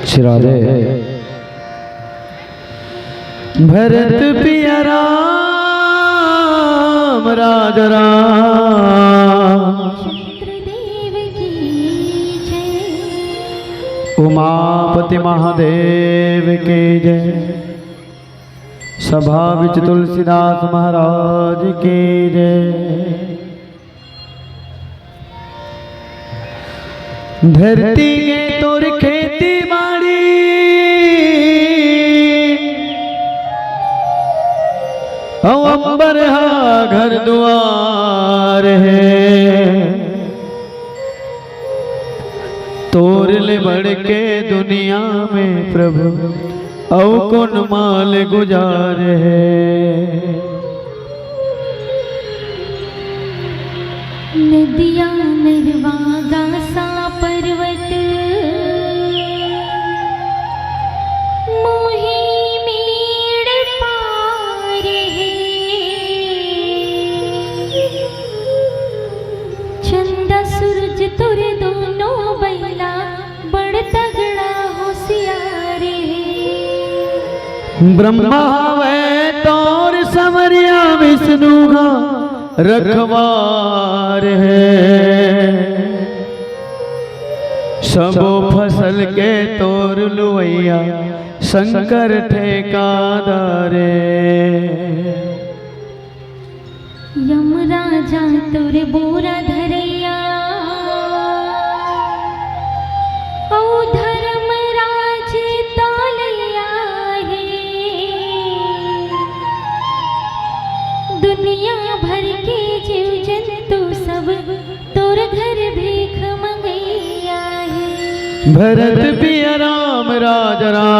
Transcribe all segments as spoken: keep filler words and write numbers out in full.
श्री राधे। भरत पिया राम राजा राम। चंद्रदेव की जय। उमापति महादेव की जय। सभा विच तुलसीदास महाराज की जय। धरती के तोर खेती बाड़ी, अउ अंबर हा घर दुआर हे। तोर ले बढ़ के दुनिया में प्रभु अउ कोन माल गुजार हे। नदिया नरवा गासा पर्वत, मोही मेड़ पार हे। चंदा सूरज तोर दोनों बैला, बड़ तगड़ा होशियार हे। ब्रह्मा हवे तोर संवरिया, विष्णु हा रखवार हे। सबो फसल के तोर लुवैया, शंकर ठेकादार हे। यमराजा तोर बोरा धरैया, अउ धर्मराज तौलैया हे। दुनिया भर के जीव जंतु सब तोर घर भीख मंगैया हे। भरत पिया राम राजा राम।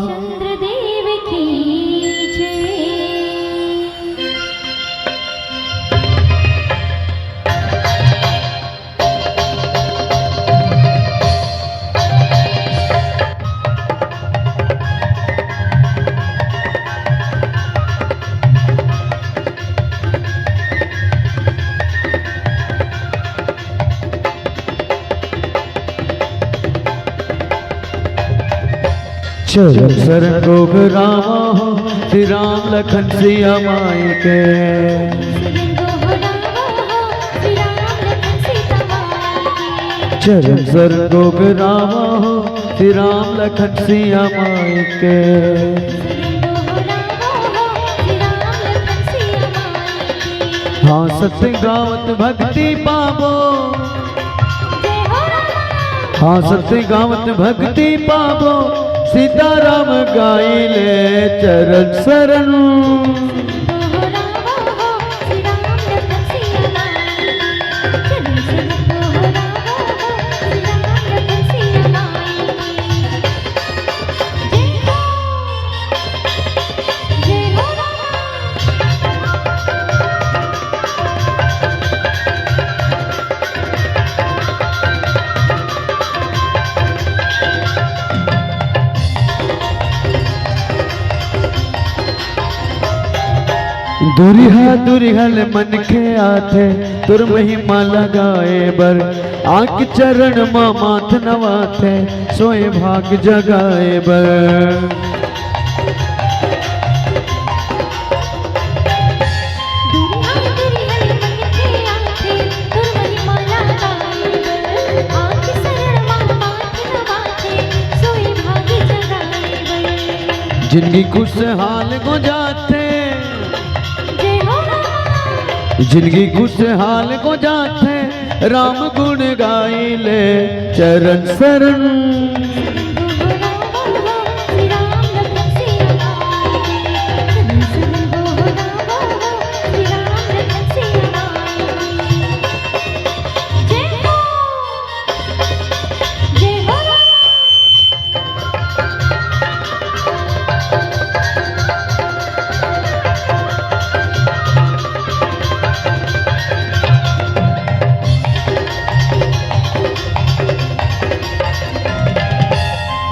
चंद्रदेव की जय। चरण सरन गो रामा हो, श्री राम लखन सिया माई के। चरण सरन गो रामा हो, श्री राम लखन सिया माई के। हाँ सत्य गावत भक्ति पाबो। हाँ सत्य गावत भक्ति पाबो। सीताराम गाई ले चरण शरण। दुरिहा दुरिहा ले मनखे आथे तोर महिमा लगाए बर, आके चरण म माथ नवाथे सोए भाग जगाए बर। जिनगी खुशहाल गुंजाथे, जिनगी खुशहाल गुंजाथे, राम गुण गाई ले चरण शरण।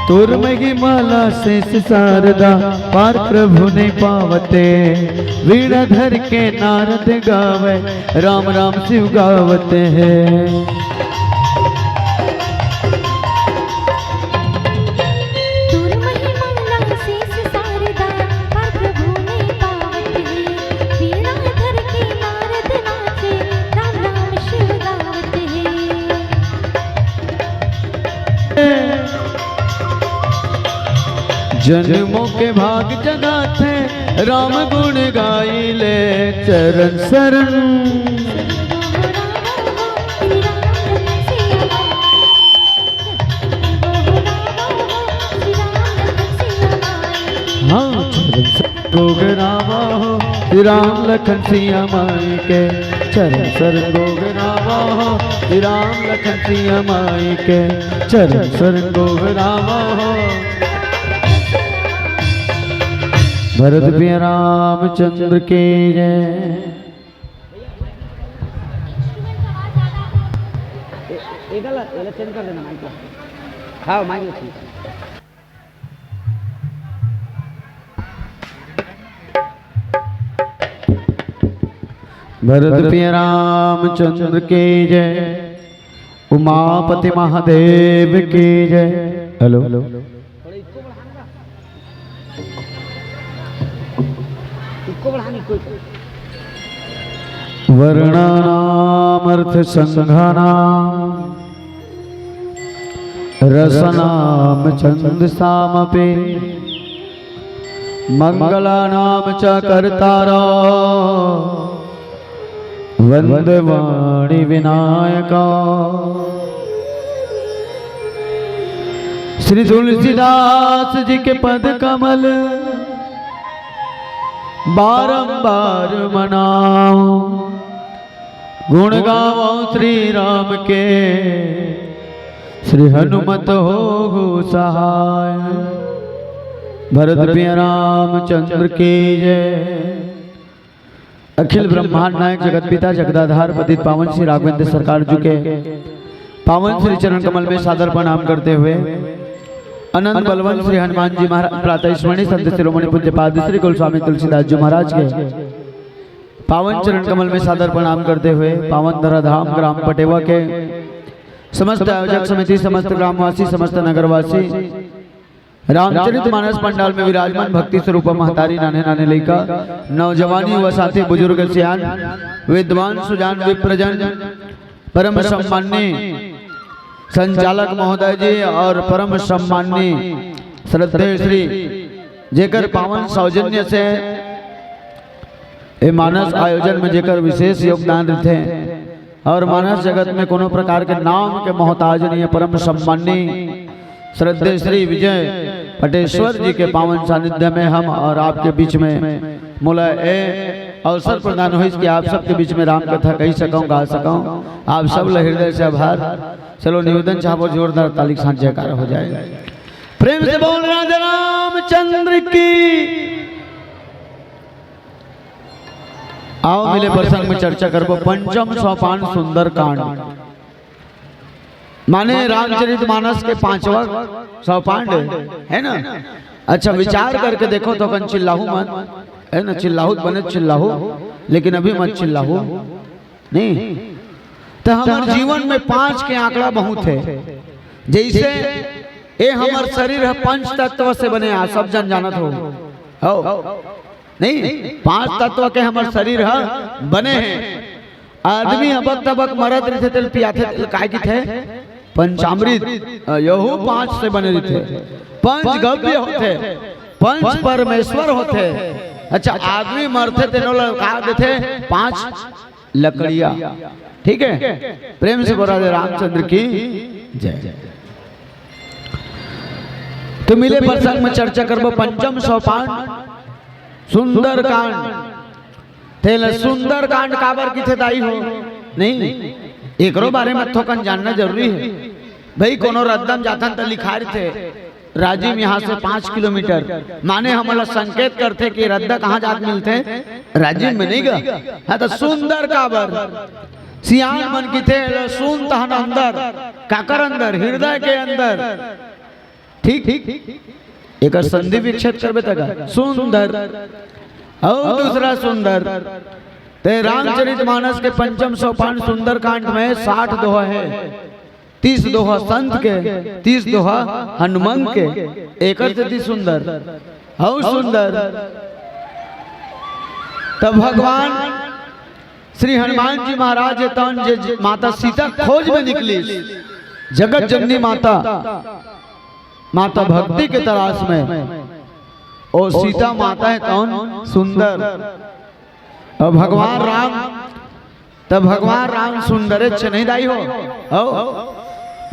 तोर महिमा ला शेष शारदा, पार प्रभु नहीं पावते। वीणा धर के नारद गावे, राम राम शिव गावते हैं। जन्मों के भाग जगाथे, राम गुण गाई ले चरण शरण। हाँ, चरण शरण गोगरावा हो, श्री राम लखन सिया माई के। चरण शरण गोगरावा हो, श्री राम लखन सिया माई के। चरण शरण गोगरावा हो। भरत प्रिय रामचंद्र की जय। ए, एला, एला चेंज कर देना माइक ला। हाँ, माइक ला चेंज कर। भरत प्रिय रामचंद्र की जय। उमापति महादेव की जय। हेलो। वर्णानामर्थसङ्घानां रसानां छन्दसामपि। मङ्गलानां च कर्तारः वन्द्यं वाणी विनायकः। श्री तुलसीदास जी के पद कमल बारंबार मनावं, गुण गावं श्री राम के, श्री हनुमत होहु सहाय। भरत प्रिय रामचंद्र की जय। अखिल ब्रह्मांड नायक जगत पिता जगदाधार पतित पावन श्री राघवेंद्र सरकार जी के पावन श्री चरण कमल में सादर प्रणाम करते हुए अनंत बलवंत श्री हनुमान जी महाराज प्रातः स्मरणीय संत शिरोमणि पूज्यपाद श्री गोस्वामी तुलसीदास जी महाराज के पावन चरण कमल में सादर प्रणाम करते हुए पावन धराधाम ग्राम पटेवा के समस्त आयोजक समिति, समस्त ग्रामवासी, समस्त नगरवासी, रामचरित मानस पंडाल में विराजमान भक्ति स्वरूप महतारी, नाने नाने लइका, नौजवान युवा साथी, बुजुर्ग सियान, विद्वान सुजान विप्रजन, परम सम्माननीय संचालक महोदय जी और परम सम्माननीय श्रद्धेय श्री, जेकर पावन सौजन्य से ये मानस आयोजन में जेकर विशेष योगदान रहिथे और मानस जगत में कोनो प्रकार के नाम के मोहताज नहीं है, परम सम्माननीय श्रद्धेय श्री विजय पटेश्वर जी के पावन सानिध्य में हम और आपके बीच में मोला ए अवसर प्रदान होइस कि आप सबके बीच में राम कथा कहि सकौं, गा सकौं। आप सब ला हृदय से आभार। चलो, निवेदन चाहबो, जोरदार ताली के साथ जयकारा हो जाए। प्रेम से बोल राजा रामचंद्र की। आओ, मिले प्रसंग में चर्चा करबो पंचम सोपान सुंदरकांड, माने रामचरित मानस के पांचवा सोपान है, है ना? अच्छा, विचार करके देखो तो कन चिल्लाहू मत, है ना? चिल्लाहू त बने चिल्लाहू, लेकिन अभी मत चिल्लाहू। नहीं, तो हमर जीवन में पांच के आंकड़ा बहुत है। जैसे ए हमर शरीर ह पंच तत्व से बने आ, सब जन जानत हो, हो? नहीं, पांच तत्व के हमर शरीर ह बने हे। आदमी अबक तबक मरत रहिथे, तेल पियाथे, तेल काय किथे? पंचामृत। अ, यहू पांच से बने रहिथे। पंच गव्य होथे, पंच परमेश्वर होथे। अच्छा, आदमी मरथे, तेनो ल का देथे? पांच लकड़िया। ठीक है, प्रेम से बोला दे रामचंद्र की जय। तो मिले प्रसंग में चर्चा करबो पंचम सोपान सुंदरकांड। तेला सुंदरकांड काबर किथे दाई हो? नहीं, एकरो बारे में थोकन जानना जरूरी है। भाई, कोनो रद्दा म जाथन त लिखा रहिथे, राजिम यहाँ से पाँच किलोमीटर, माने हमला संकेत करथे कि रद्दा कहाँ जाके मिलथे, राजिम में नहीं गा। हाँ, तो सुंदर काबर? सियान मन किथे, सुन तहन अंदर, काकर अंदर, हृदय के अंदर। ठीक, ठीक, एकर संधि विच्छेद करबे तक सुंदर। और दूसरा सुंदर, ते रामचरित मानस के पंचम सोपान सुंदरकांड में साठ दोहा है। तीस दोहा संत के, तीस दोहा हनुमंत के, एकर सेती सुंदर। हऊ सुंदर। तब भगवान श्री हनुमान जी महाराज ए तन जे माता सीता खोज में निकली, जगत जननी माता, माता भक्ति के तलाश में। ओ सीता माता हे तन सुंदर। और भगवान राम, तब भगवान राम सुंदरेच नहीं दाई हो। हो,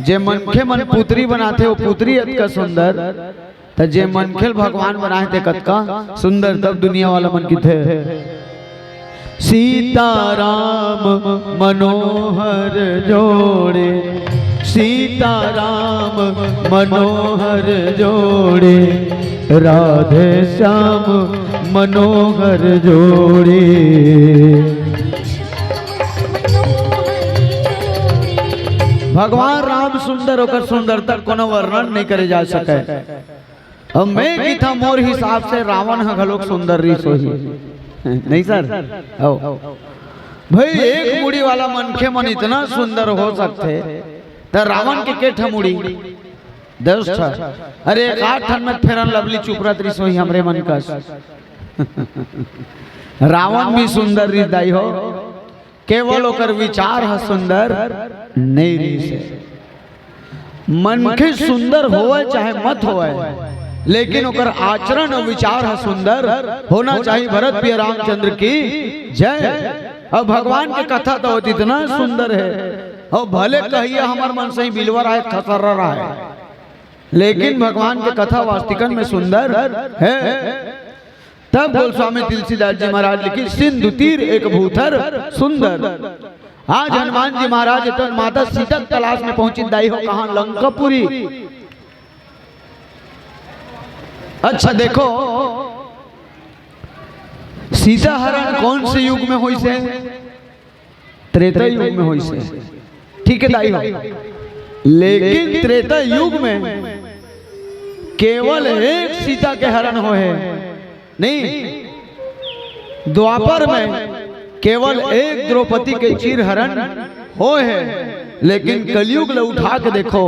जे मनखे मन पुतरी बनाथे, वो पुतरी अतका सुंदर, त जे मनखे ल भगवान बनाए ते कतका सुंदर। तब दुनिया वाला मन किथे, सीताराम मनोहर जोड़े, सीताराम मनोहर जोड़े, राधे श्याम मनोहर जोड़े। भगवान राम सुंदर, ओकर सुंदरता कोनो वर्णन नहीं करे जा सके। अब मैं किथा, मोर हिसाब से रावण ह घलोक सुंदर रिहिस होही। नहीं सर? हो। भाई, एक मुड़ी वाला मनखे मन इतना सुंदर हो सकथे, त रावण के के ठा मुड़ी? दस ठा। अरे, एक आध ठन में Fair and Lovely चुपरत रिहिस होही हमरे मन कस। रावण भी सुंदर रिहिस दाई हो, केवल ओकर विचार ह सुंदर नहीं रिहिस हे। मनखे सुंदर होवय चाहे मत होवय, लेकिन ओकर आचरण अउ विचार ह सुंदर होना चाहिए। भरत प्रिय रामचंद्र की जय। अब भगवान के कथा तो इतना सुंदर हे, अउ भले कहिए हमर मन सही बिलवा राय, खसर्रा राय, लेकिन भगवान के कथा वास्तिकन में सुंदर हे। तब गोस्वामी तुलसीदास जी महाराज लिखी, सिंधु तीर एक भूथर सुंदर। आज हनुमान जी महाराज इतन माता सीता के तलाश में पहुंची दाई हो, कहां? लंकापुरी। अच्छा देखो, सीता हरण कौन से युग में होइस हे? त्रेता युग में होइस हे। ठीक है दाई हो, लेकिन त्रेता युग में केवल एक सीता के हरण होए हे। नहीं, द्वापर में केवल एक द्रौपदी के चीर हरण होए हे, लेकिन कलयुग ल उठा के देखो,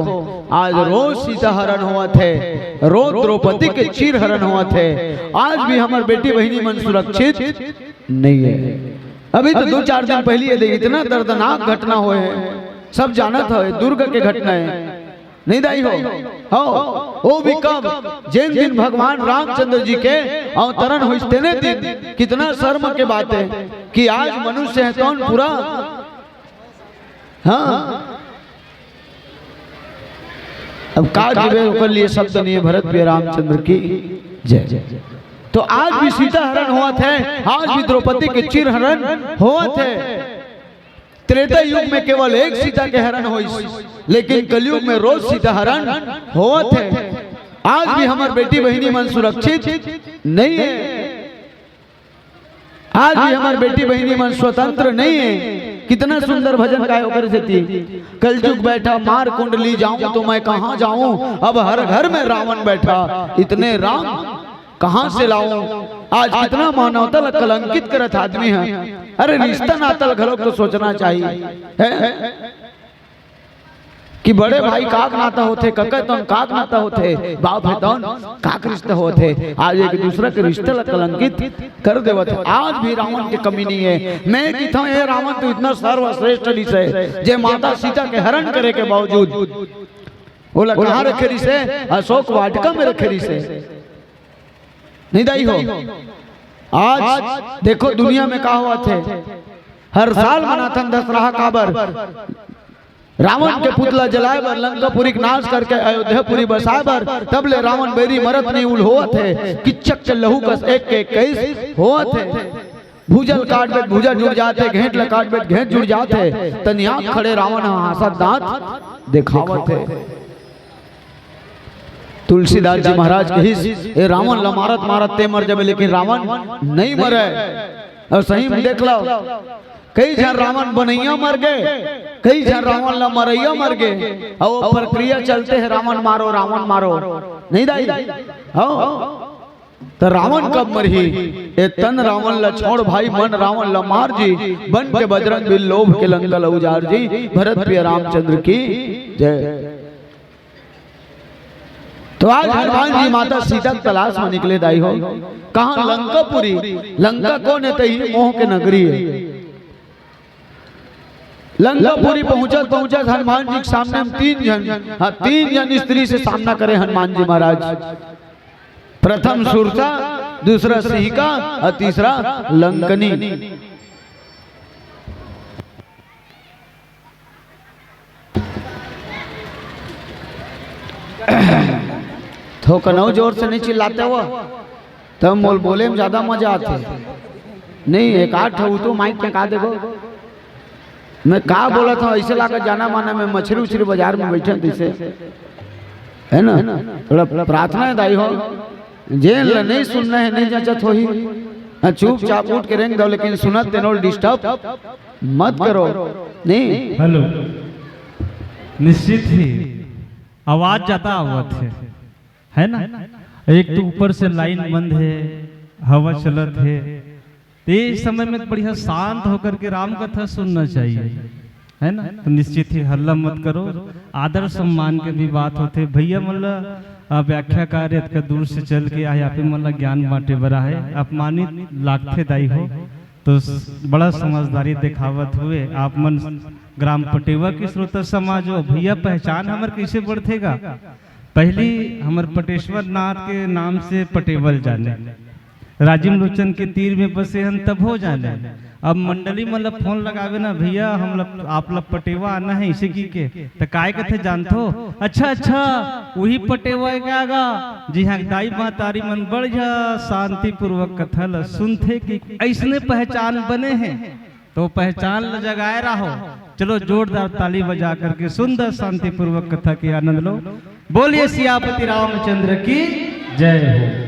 आज रोज सीता हरण होवत हे, रोज द्रौपदी के चीर हरण होवत हे। आज भी हमर बेटी बहिनी मन सुरक्षित नहीं हे। अभी तो दो चार दिन पहली ये देख, इतना दर्दनाक घटना होए हे। सब जानत हवे, दुर्ग के घटना हे, नहीं दाई हो? हो, वो भी कब? जेन दिन भगवान रामचंद्र जी के अवतरण होइस, तेने दिन। कितना शर्म के बात हे कि आज मनुष्य हे तौन पूरा, हाँ, अब का कहिबे, ओकर लिए शब्द नहीं हे। भरत प्रिय रामचंद्र की जय। तो आज भी सीता हरण होवत हे, आज भी द्रौपदी के चीर हरण होवत हे। त्रेता युग में केवल एक सीता के हरण होइस, लेकिन कलयुग में रोज सीता हरण होवत हे। आज भी हमर बेटी बहिनी मन सुरक्षित नहीं हे। आज भी हमर बेटी बहिनी मन स्वतंत्र नहीं हे। कितना सुंदर भजन गाए ओकर सेती। कलजुग बैठा मार कुंडली, जाऊं तो मैं कहां जाऊं, अब हर घर में रावण बैठा, इतने राम कहां से लाऊं? आज कितना मानवता ला कलंकित करत आदमी हे। अरे, रिश्ता नाता ला घलोक तो सोचना चाहिए, है? कि बड़े भाई काक नाता होथे, कका तौन काक नाता होथे, बाप हे तौन काक रिश्ता होथे। आज एक दूसरा के रिश्ता ला कलंकित कर देवत हे। आज भी रावण के कमी नहीं हे। मैं किथों, ए रावण, तू इतना सर्वश्रेष्ठ रिहिसे, जे माता सीता के हरण करे के बावजूद ओला कहां रखे रिहिसे? अशोक वाटिका में रखे रिहिसे। नहीं दाई हो? आज देखो दुनिया में का होवत हे। हर साल मनाथन दशहरा, काबर? रावण के पुतला जलाए बर, लंकापुरी के नाश करके अयोध्यापुरी बसाए बर। तब ले रावण बैरी मरत नहीं उल्होवत हे, किच्चक के लहू कस एक के इक्कीस होवत हे। भुजा ल काटबे त भुजा जुड़ जाथे, घेंट ल काटबे त घेंट जुड़ जाथे। तनिया खड़े रावण ह हाँसत दांत देखावत हे। तुलसीदास जी महाराज कहिस, "ए रावण ल मारत मारत ते मर जाबे, लेकिन रावण नहीं मरे।" अउ सही में देख लो, कई झन रावण बनइया मर गे, कई झन रावण ल मरइया मर गे। अउ वो प्रक्रिया चलते हे, रावण मारो, रावण मारो। नहीं दाई? हो। त रावण कब मरही? ए तन रावण ल छोड़ भाई, मन रावण ल मार जी, बन के बजरंग बिल लोभ के लंका ल उजार जी। भरत प्रिय रामचंद्र की जय। तो आज हनुमान जी माता सीता के तलाश में निकले दाई हो। कहां? लंकापुरी। लंका कौन हे? त ही मोह के नगरी हे। लंकापुरी पहुंचत पहुंचत हनुमान जी के सामने में तीन झन, हाँ, तीन झन स्त्री से सामना करे हनुमान जी महाराज। प्रथम सुरसा, दूसरा सिंहिका अउ तीसरा लंकनी। थोकन अउ जोर से नहीं चिल्लाते हो, तब मोल बोले में ज्यादा मजा आथे। नहीं, एक आध ठो तो माइक में का देखो, मैं का बोलत हंव, अइसे लागत जाना माना में मछरी उछरी बाजार में बैठे तइसे, है ना? थोड़ा प्रार्थना हे दाई हो, जेन ल नहीं सुनना हे, नहीं जचत होही, हाँ, चुपचाप उठ के रेंग दो, लेकिन सुनत तेनो ल disturb मत करो। नहीं। हेलो, निश्चित ही आवाज ज्यादा आवत हे, है ना? एक तो ऊपर से लाइन बंद हे, हवा चलत हे, तो ये समय में बढ़िया शांत होकर के राम कथा सुनना चाहिए, है ना? तो निश्चित ही हल्ला मत करो, आदर सम्मान के भी बात होथे। भैया मन ला, आ, व्याख्याकार अतका दूर से चल के आए, आप मन ला ज्ञान बांटे बर आए, अपमानित लागथे दाई हो। तो स-, बड़ा समझदारी दिखावत हुए आप मन ग्राम पटेवा के श्रोता समाज हो। भैया, पहचान हमर कैसे बढ़थे गा? पहली हमर पटेश्वर नाथ के नाम से पटेवल जाने, राजिम लोचन के तीर में बसे हन तभो जाने। अब मंडली मन ल फोन लगावे ना, "भैया, हम ल-, आप ल पटेवा आना हे," इसे की के, त काय कथे जानथो? "अच्छा, अच्छा, वही पटेवा हे का गा, जिहां दाई महतारी मन बढ़िया शांतिपूर्वक कथा ल सुनथे कि अइसने पहचान बने हे।" तो पहचान ल जगाए रहो। चलो, जोरदार ताली बजा करके सुंदर शांतिपूर्वक कथा के आनंद लो। बोलिए सियापति रामचंद्र की जय हो।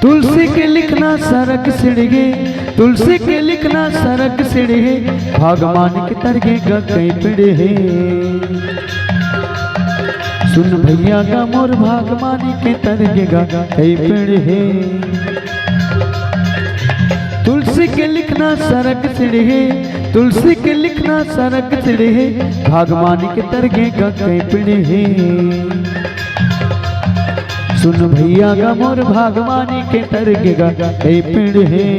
तुलसी के लिखना सरग सिड़गे, तुलसी के लिखना सरग सिड़गे, भागमान के तरगे गा कई पिड़हे। सुन भैया गा मोर भागमान के तरगे गा कई पिड़हे। तुलसी के लिखना सरग सिड़हे, तुलसी के लिखना सरग सिड़हे, भागमान के तरगे गा कई पिड़हे। सुन भैया गा मोर भागमान के तरगे गा कई पिड़हे।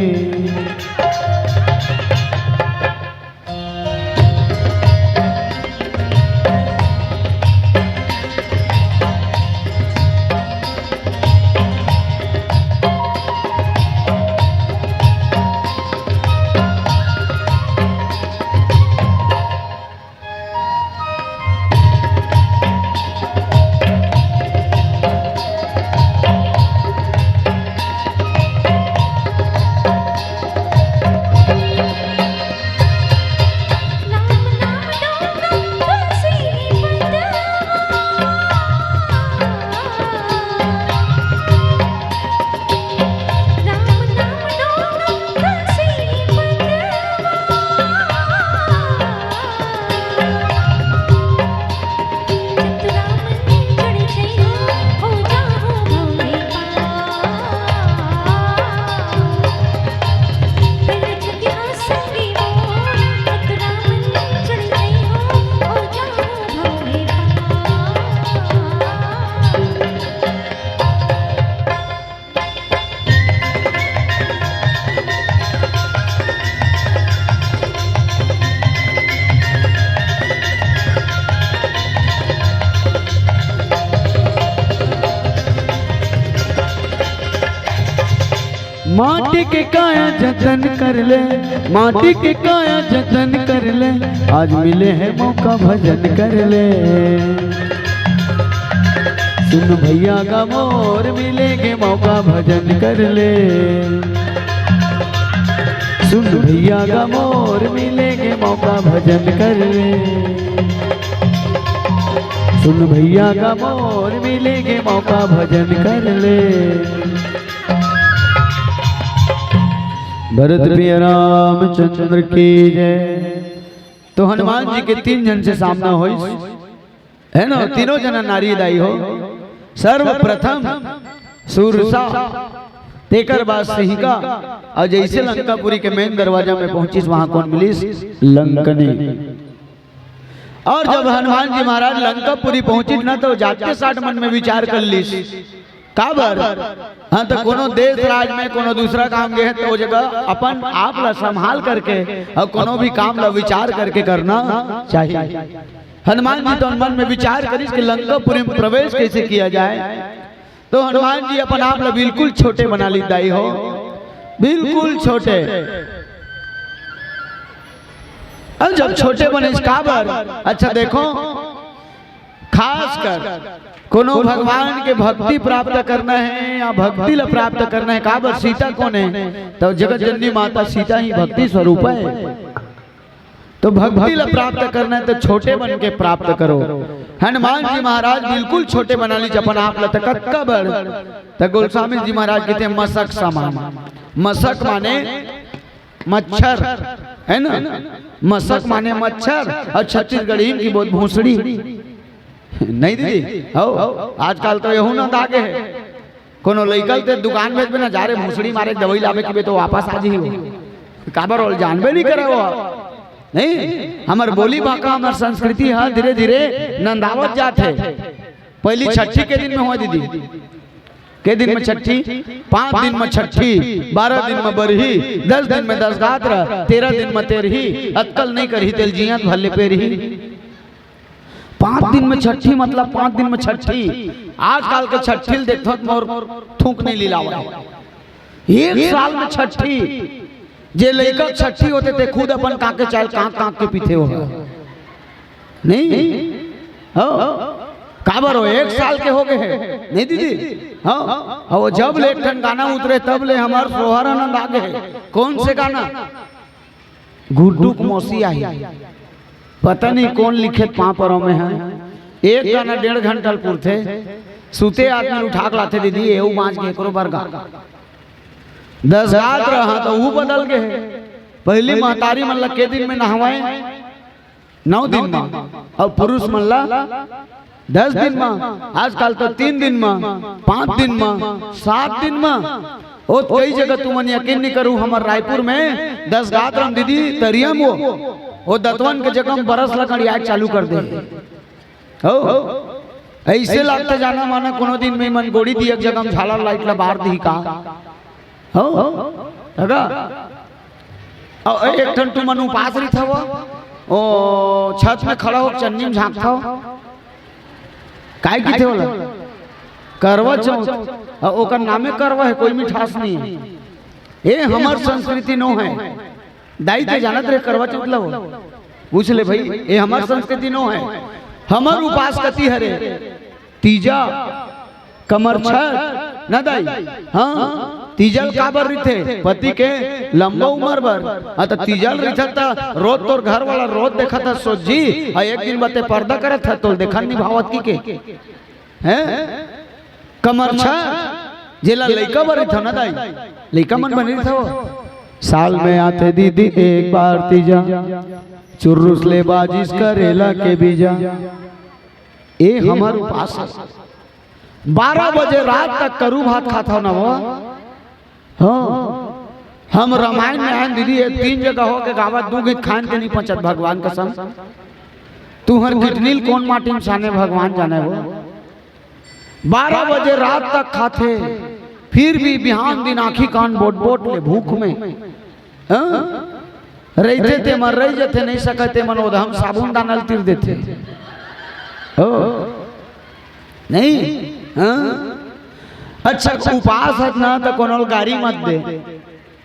माटी के काया जतन कर ले, माटी के काया जतन कर ले, आज मिले हे मौका भजन कर ले। सुन भैया गा मोर मिले गे मौका भजन कर ले। सुन भैया गा मोर मिले गे मौका भजन कर ले। सुन भैया गा मोर मिले गे मौका भजन कर ले। भरत प्रिय रामचंद्र की जय। तो हनुमान जी के तीन झन से सामना होइस, हे न, तीनों झन नारी दाई हो। सर्वप्रथम सुरसा, तेकर बाद सिंहिका, अउ जइसे लंकापुरी के main दरवाजा में पहुंचिस, वहां कोन मिलिस? लंकनी। अउ जब हनुमान जी महाराज लंकापुरी पहुंचिस न, त जाते साठ मन में विचार कर लिस, काबर? हाँ, त कोनो देश राज में कोनो दूसरा काम गे हे, त ओ जगह अपन आप ला संभाल करके अउ कोनो भी काम ला विचार करके करना चाहिए। हनुमान जी तो मन में विचार करिस कि लंकापुरी में प्रवेश कैसे किया जाए। तो हनुमान जी अपन आप ला बिल्कुल छोटे बना लिस दाई हो, बिल्कुल छोटे। अब जब छोटे बनिस, काबर? अच्छा देखो, खास कर कोनो भगवान के भक्ति प्राप्त करना हे या भक्ति ला प्राप्त करना हे, काबर? सीता कोन हे? त जगत जननी माता सीता ही भक्ति स्वरूप हे। तो भक्ति ला प्राप्त करना हे त छोटे बन के प्राप्त करो। हनुमान जी महाराज बिल्कुल छोटे बना लिस अपन आप ला, त कतका बड़? त गोस्वामी जी महाराज कहिथे, मसक समान। मसक माने मच्छर, हे ना? मसक माने मच्छर, अउ छत्तीसगढ़ी में कहिबो भोसड़ी। नहीं दीदी, हो, आजकल तो एहू नंद आगे हे। कोनो लइका ल ते दुकान भेजबे ना, जा रे भोसड़ी मारे दवाई लाबे कहिबे, त वापस आ जही हो। काबर? ओला जानबे नहीं करे हो। नहीं, हमर बोली भाखा, हमर संस्कृति ह धीरे-धीरे नंदावत जात हे। पहिली छट्ठी के दिन में होय दीदी, के दिन में छट्ठी? पांच दिन में छट्ठी, बारह दिन में बरही, दस दिन में दस गात्र, तेरह दिन में तेरही, अतका ल नहीं करही तेला जियत भर ले पेरही। पांच दिन में छट्ठी, मतलब पांच दिन में छट्ठी। आजकल के छट्ठी ल देखथंव त मोर थूक नहीं लिलावय। एक साल में छट्ठी, जे लइका के छट्ठी होथे ते खुद अपन कांके चाय ल कांक कांक के पीथे हो। नहीं? हो? काबर हो? एक साल के हो गे हे। नहीं दीदी? हो? अउ जब ले एक ठन गाना उतरे तब ले हमर सोहर आनंद आ गे हे। कौन से गाना? गुड्डू के मौसी आही। पता नहीं कौन लिखे पांव परो में हे। एक गाना डेढ़ घंटा ल पुरथे। सुते आदमी ल उठा के लाथे दीदी, एहू बांच गे एकरो बर गा। दस गात रहा त उहू बदल गे हे। पहिली महतारी मन ला के दिन में नहवाय? नौ दिन म। अउ पुरुष मन ला दस दिन म। आजकल तो तीन दिन म, पांच दिन म, सात दिन म। ओ कई जगह तुमन यकीन नइ करू, हमर रायपुर में दस गात रहा दीदी तरिया म, ओ दतवन के जगह म बरस ल कड़ियाय चालू कर दे। हो, अइसे लागथे जाना माना कोनो दिन में मन गोड़ी दिया के जगह म झालर लाइट ला बार दिही का। हो, हगा। अउ एक ठन तुमन उपास रहिथव, ओ छत में खड़ा हो चन्नी में झांकथव। काय किथे ओला? करवा चौथ। अउ ओकर नामे करवा हे, कोई मिठास नइ हे। ए हमर संस्कृति नो हे। दाई ते जानत रहे करवा चौथ ला हो? पूछ ले भई, ए हमर संस्कृति नो हे। हमर उपास कति हरे? तीजा, कमरछठ, न दाई? हाँ, तीजा ल काबर रहिथे? पति के लंबा उमर बर। हाँ, त तीजा ल रहिथे त रोज तोर घर वाला रोज देखत हे सोझी, अउ एक दिन बर ते पर्दा करत हे, तोल देखन नइ भावत कि के? हैं? कमरछठ, जेला लइका बर रहिथे न दाई, लइका मन बर नइ रहिथे। साल में आथे दीदी एक बार तीजा, चुर्रुस ले बाजिस करेला के बीजा। ए हमर उपास हे। बारह बजे रात तक करू भात खाथव न वो। हाँ, हम रामायण में आयन दीदी, ये तीन जगह हो के गावत, दू गीत खान के नइ पचत, भगवान कसम। तुहर किडनी ल कोन माटी में साने, भगवान जाने वो। बारह बजे रात तक खाथे, फिर भी बिहान दिन आँखी कान बोट बोट ले भूख में। हाँ? रहिथे ते मन रहि जथे, नइ सकय ते मन ओदहम साबुन दाना ल तिर देथे। हो? नइ? हाँ? अच्छा, उपास हस ना, त कोनो ल गारी मत दे,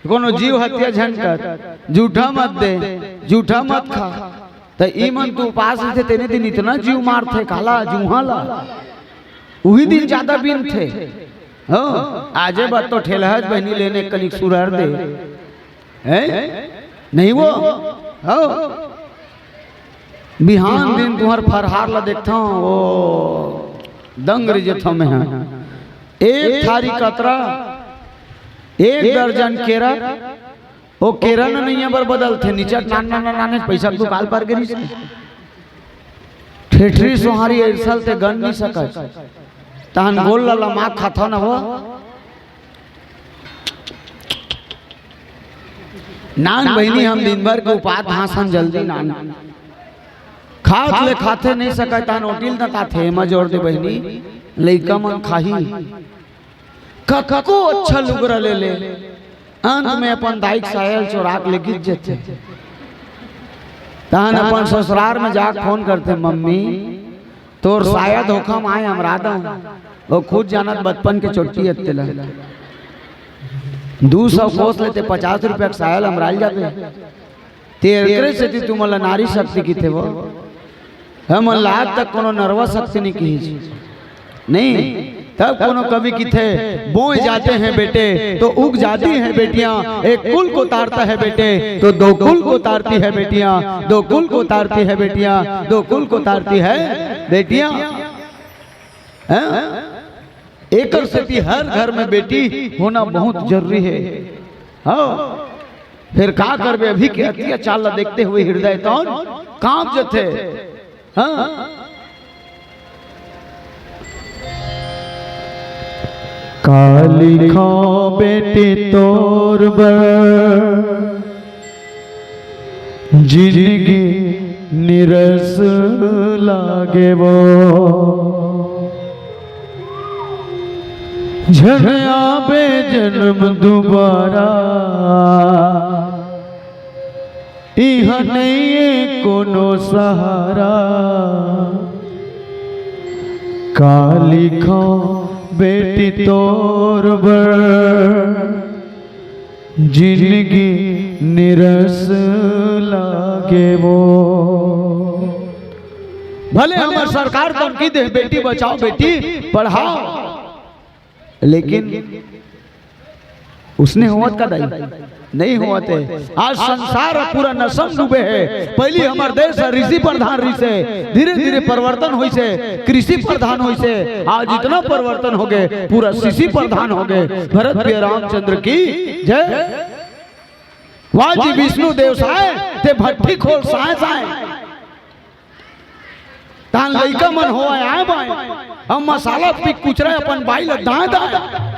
कोनो जीव हत्या झन कर, जूठा मत दे, जूठा मत खा। त ई मन तो उपास रहिथे, तेने दिन इतना जीव मारथे, काला, जूहा ला। उही दिन जादा बिनथे। हो, आजे बर तो ठेलहा बहिनी लेने कनिक सुरर दे। हैं? नइ वो? हो। बिहान दिन तुहर फरहार ला देखथंव, ओ, दंग रहि जथंव मैं हा। एक थारी कतरा, एक दर्जन केरा, ओ केरा न नइया बर बदलथे, निचट नान नान नान नान पैसा के दुकाल पर गिरिस। ठेठरी सोहारी अइसल ते गन नइ सकस। तहन गोल ला लमा खाथव न वो। नान बहिनी, हम दिन भर के उपास भाषण जल्दी नान। खात ले खाथे नइ सकय, तहन ओटिल दताथे, एमा जोर दे बहिनी, लइका मन खाही। कतको अच्छा लुगरा ले ले, अंत में अपन दाई के साया ल चोरा के ले गिर जथे। तहन अपन ससुरार में जाके फोन करथे, "मम्मी, तोर साया धोखा में आय, अमरा दंव।" वो खुद जानत बचपन के चोट्टी अत्ते ला। दू सौ कोस लेते पचास रुपया के साया ल अमराल जाबे। ते एकरे सेती तुमन ला नारी शक्ति किथे वो। हमन ला आज तक कोनो नरवा शक्ति नइ किहिस। नइ, तब कोनो कवि किथे, "बोए जाते हैं बेटे तो उग जाती हैं बेटियां, एक कुल को तारता है बेटे तो दो कुल को तारती है बेटियां, दो कुल को तारती है बेटियां, दो कुल को तारती है बेटियां।" हैं? एकर सेती हर घर में बेटी होना बहुत जरूरी हे। हाँ, फेर का करबे, अभी के अत्याचार ला देखते हुए हृदय तोन कांप जथे। हाँ। का लिखंव बेटी तोर बर, जिनगी निरस लागे वो। झन आबे जनम दुबारा, इहाँ नइये कोनो सहारा। का लिखंव बेटी तोर बर, जिनगी निरस लागे वो। भले हमर सरकार धमकी दे, बेटी बचाओ, बेटी पढ़ाओ, लेकिन उसने होवत का दाई? नहीं होवत हे। आज संसार ह पूरा नशा म डूबे हे। पहिली हमर देश ह ऋषि प्रधान रिहिसे, धीरे-धीरे परिवर्तन होइसे, कृषि प्रधान होइसे, आज इतना परिवर्तन होगे, पूरा शिशि प्रधान होगे। भरत प्रिय रामचंद्र की जय। वाह जी विष्णु देव साय, ते भट्ठी खोल साय साय। तान लइका मन होवय आय बाय, अउ मसाला पी के कुचरय अपन बाई ल दाय दाय।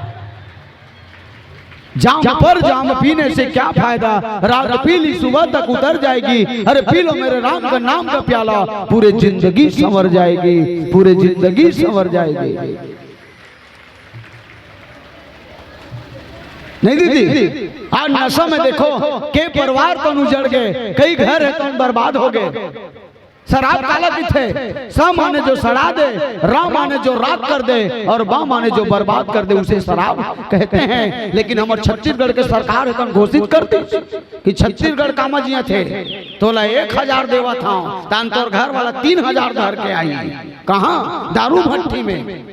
जाम पर जाम पीने से क्या फायदा, रात पी ली सुबह तक उतर जाएगी। अरे पी लो मेरे राम का नाम का प्याला, पूरे जिंदगी संवर जाएगी, पूरे जिंदगी संवर जाएगी। नहीं दीदी, आज नशा में देखो, के परिवार तन उजड़ गे, कई घर हे तन बर्बाद हो गे। शराब काला कहिथे? स माने जो सड़ा दे, रा माने जो राख कर दे, अउ बा माने जो बर्बाद कर दे, उसे शराब कहते हैं। लेकिन हमर छत्तीसगढ़ के सरकार हे तन घोषित कर दी कि छत्तीसगढ़ कामा जियाथे, तोला एक हजार देवत हंव, तान तोर घर वाला तीन हजार धर के आही। कहां? दारू भट्ठी में।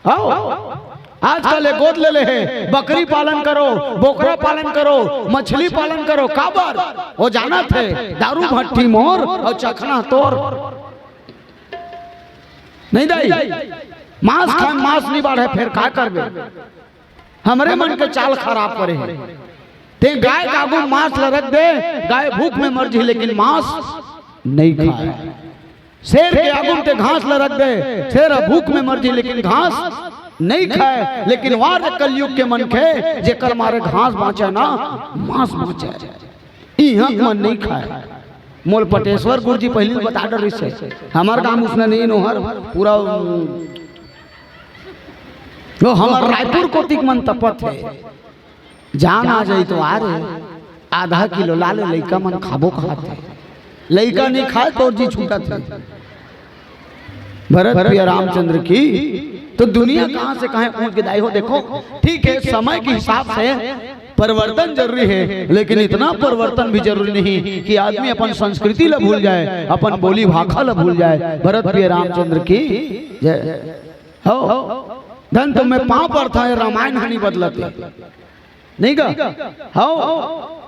हव, आजकल ए गोद ले ले हे, बकरी पालन करो, बोकरा पालन करो, मछली पालन करो, काबर? ओ जानत हे, दारू भट्ठी मोर अउ चखना तोर। नहीं दाई, मांस खाय, मांस नहीं बाढ़े, फेर का करबे? हमरे मन के चाल खराब करे हे। ते गाय के आगू मांस ल रख दे, गाय भूख में मर जही, लेकिन मांस नहीं खाय। शेर के आगू म ते घास ल रख दे, शेर ह भूख में मर जही, लेकिन घास नहीं खाय। लेकिन वार कलयुग के मनखे, जेकर मारे घास बांचे ना, मांस बांचे, इहां मन नहीं खाय। मोल पटेश्वर गुरुजी पहिली बता डरिस हे, हमर गांव उसने नहीं नोहर, पूरा वो हमर रायपुर कोतिक मन तपत हे। जान आ जाई तो आ रे, आधा किलो ला ले, लइका मन खाबो खात हे। लइका नहीं खाय तोर जी छूटत हे। भरत प्रिय रामचंद्र की, तो दुनिया कहां से कहां पहुंच गे दाई हो। देखो, ठीक हे, समय के हिसाब से परिवर्तन जरूरी हे, लेकिन इतना परिवर्तन भी जरूरी नहीं कि आदमी अपन संस्कृति ला भूल जाय, अपन बोली भाखा ला भूल जाय। भरत प्रिय रामचंद्र की जय। हव, धन तो मैं पांव परथंव, ए रामायण ह नहीं बदलत हे। नहीं गा? हव,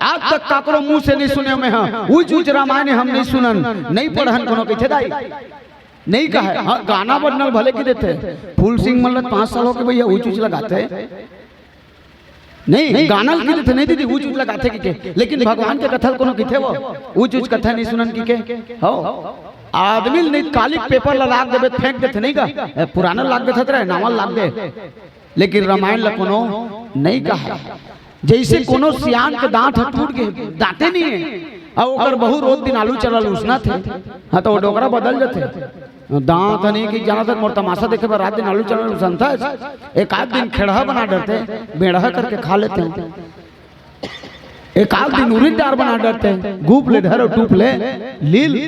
आज तक काकरो मुंह से नहीं सुनेंव मैं, हां, उच उच रामायण हम नहीं सुनन, नहीं पढ़न कोनो कहिथे दाई। नहीं कहय, हां, गाना बजना ल भले कहि देथे। फूल सिंह मन ल पांच साल होगे भैया, उच उच ल गाथे। नहीं, गाना ल कहि देथे, नहीं दीदी, उच उच ल गाथे कहिके। लेकिन भगवान के कथा ल कोनो कहिथे वो, उच उच कथा नहीं सुनन कहिके। हव, आदमी ल नहीं, काली के पेपर ल लाग देबे, फेंक देथे, नहीं गा? ए, पुराना लाग देथे, तेरा नावा ल लाग दे। लेकिन रामायण ल कोनो नहीं कहय। जइसे कोनो सियान के दांत ह टूट गे, दांते नहीं हे, अउ ओकर बहू रोज दिन आलू चना ल उसनथे, हां, त ओ डोकरा बदल जथे। दांत ह नहीं कि जानत हस, मोर तमाशा देखे बर रात दिन आलू चना ल उसनथस। एक आध दिन खेड़हा बना डरथे, बेड़हा करके खा लेथे। एक आध दिन उरिद डार बना डरथे, गूप ले धर अउ टूप ले लील।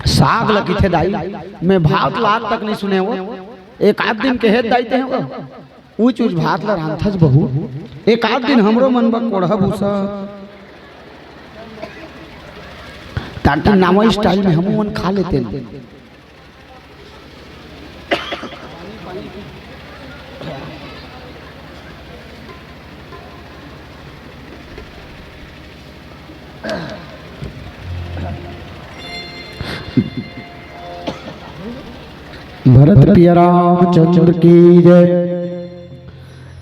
साग ल कहिथे दाई, मैं भात लाग तक नहीं सुनेंव। एक आध दिन कहे दाई ते वो, उच उच भात ल रांधथस बहू। एक आध दिन हमरो मन बर कोड़हा भूसा, ताकि नावा style में हमू मन खा लेतेन। भरत प्रिय रामचंद्र की जय।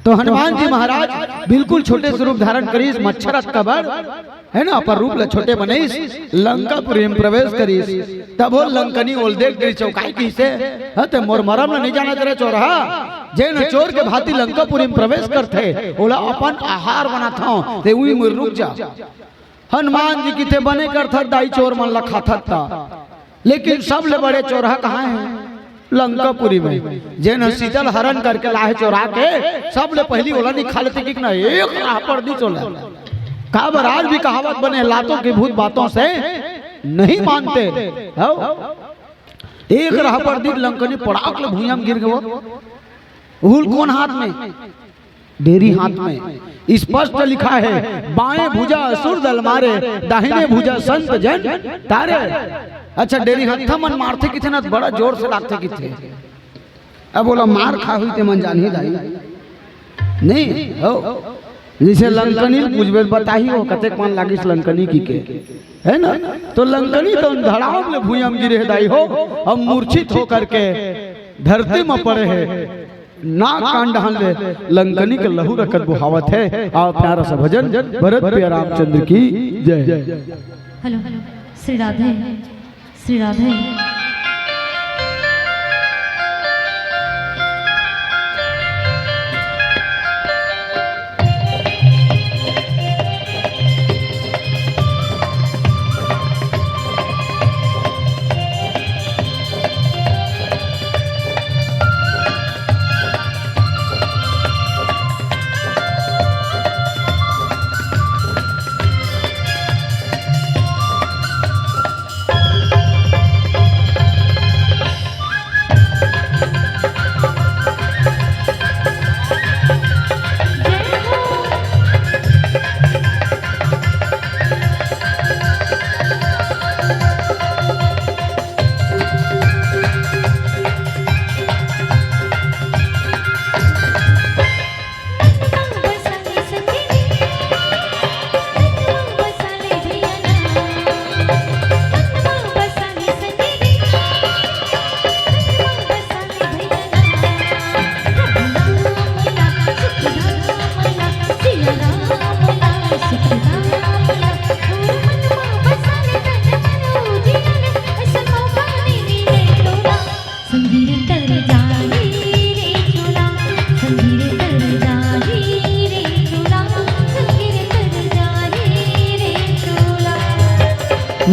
तो हनुमान जी महाराज बिल्कुल छोटे स्वरूप धारण करिस, मच्छर अतका बड़, हे ना, अपन रूप ल छोटे बनइस, लंकापुरी म प्रवेश करिस। तब ओ लंकनी ओला देख डरिस, चौंकाय कहिसे, "हं, ते मोर मरम ल नहीं जानत रे चोरहा, जेन चोर के भांति लंकापुरी म प्रवेश करथे, ओला अपन आहार बनाथंव, ते उही मेर रुक जा।" हनुमान जी कहिथे, "बने करथस दाई, चोर मन ल खाथस त।" लेकिन सबले बड़े चोरहा कहां हे? लंकापुरी में। जेन ह सीता ल हरण करके लाहे चोरा के, सबले पहिली ओला नहीं खा लेते कि ना, एक राहपड़ दीस ओला। काबर आज भी कहावत बने, लातों के भूत बातों से नहीं मानते। हव? एक राहपड़ दीस लंकनी पड़ाक ले भुइयां म गिर गे। उहू ल कोन हाथ में? डेरी हाथ में। स्पष्ट लिखा हे, "बाएं भुजा असुर दल मारे, दाहिने भुजा संत जन तारे।" अच्छा, डेरी हत्था मन मारथे कहिथे ना, त बड़ा जोर से लागथे कहिथे। अब ओला मार खा होही ते मन जानही दाई। नहीं, हव। जइसे लंकनी ल पूछबे, बताही हो कतेक मन लागिस लंकनी कहिके, हे ना? तो लंकनी तो धड़ाम ले भुइयां म गिरे हे दाई हो, अउ मूर्छित होकर के धरती म पड़े हे। नाक कान डहन ले लंकनी के लहू रकत बोहावत हे। अउ प्यारा सा भजन भरत प्रिया रामचंद्र की जय। हेलो, श्री राधे। श्री राधे।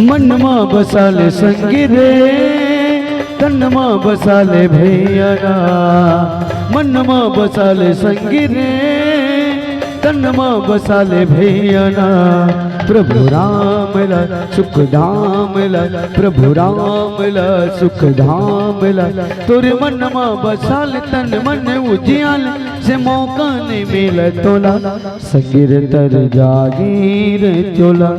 मन मा बसा ले संगी रे, तन मा बसा ले भैया ना। मन मा बसा ले संगी रे, तन मा बसा ले भैया ना। प्रभु राम ला सुख धाम ला, प्रभु राम ला सुख धाम ला। तोरे मन मा बसा ले तन मन उजियाले, से मौका नहीं मिले तोला। संगी रे तर जागी रे चोला,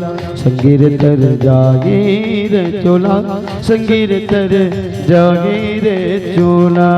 संगी रे तर जागी रे चोला, संगी रे तर जागी रे चोला।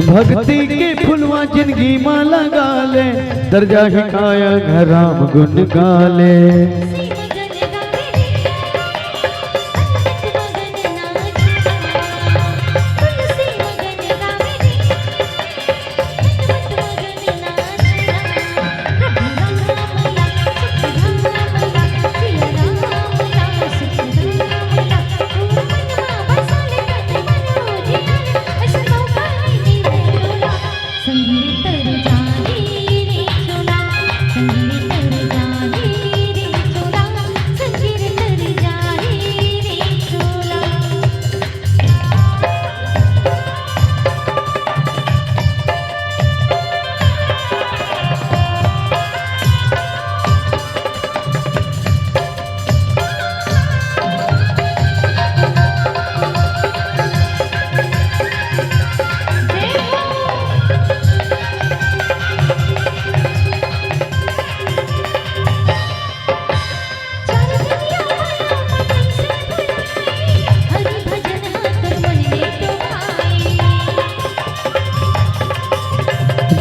भक्ति के फुलवा जिंदगी मा लगा ले, दर्जा ही काया घर राम गुण गा ले।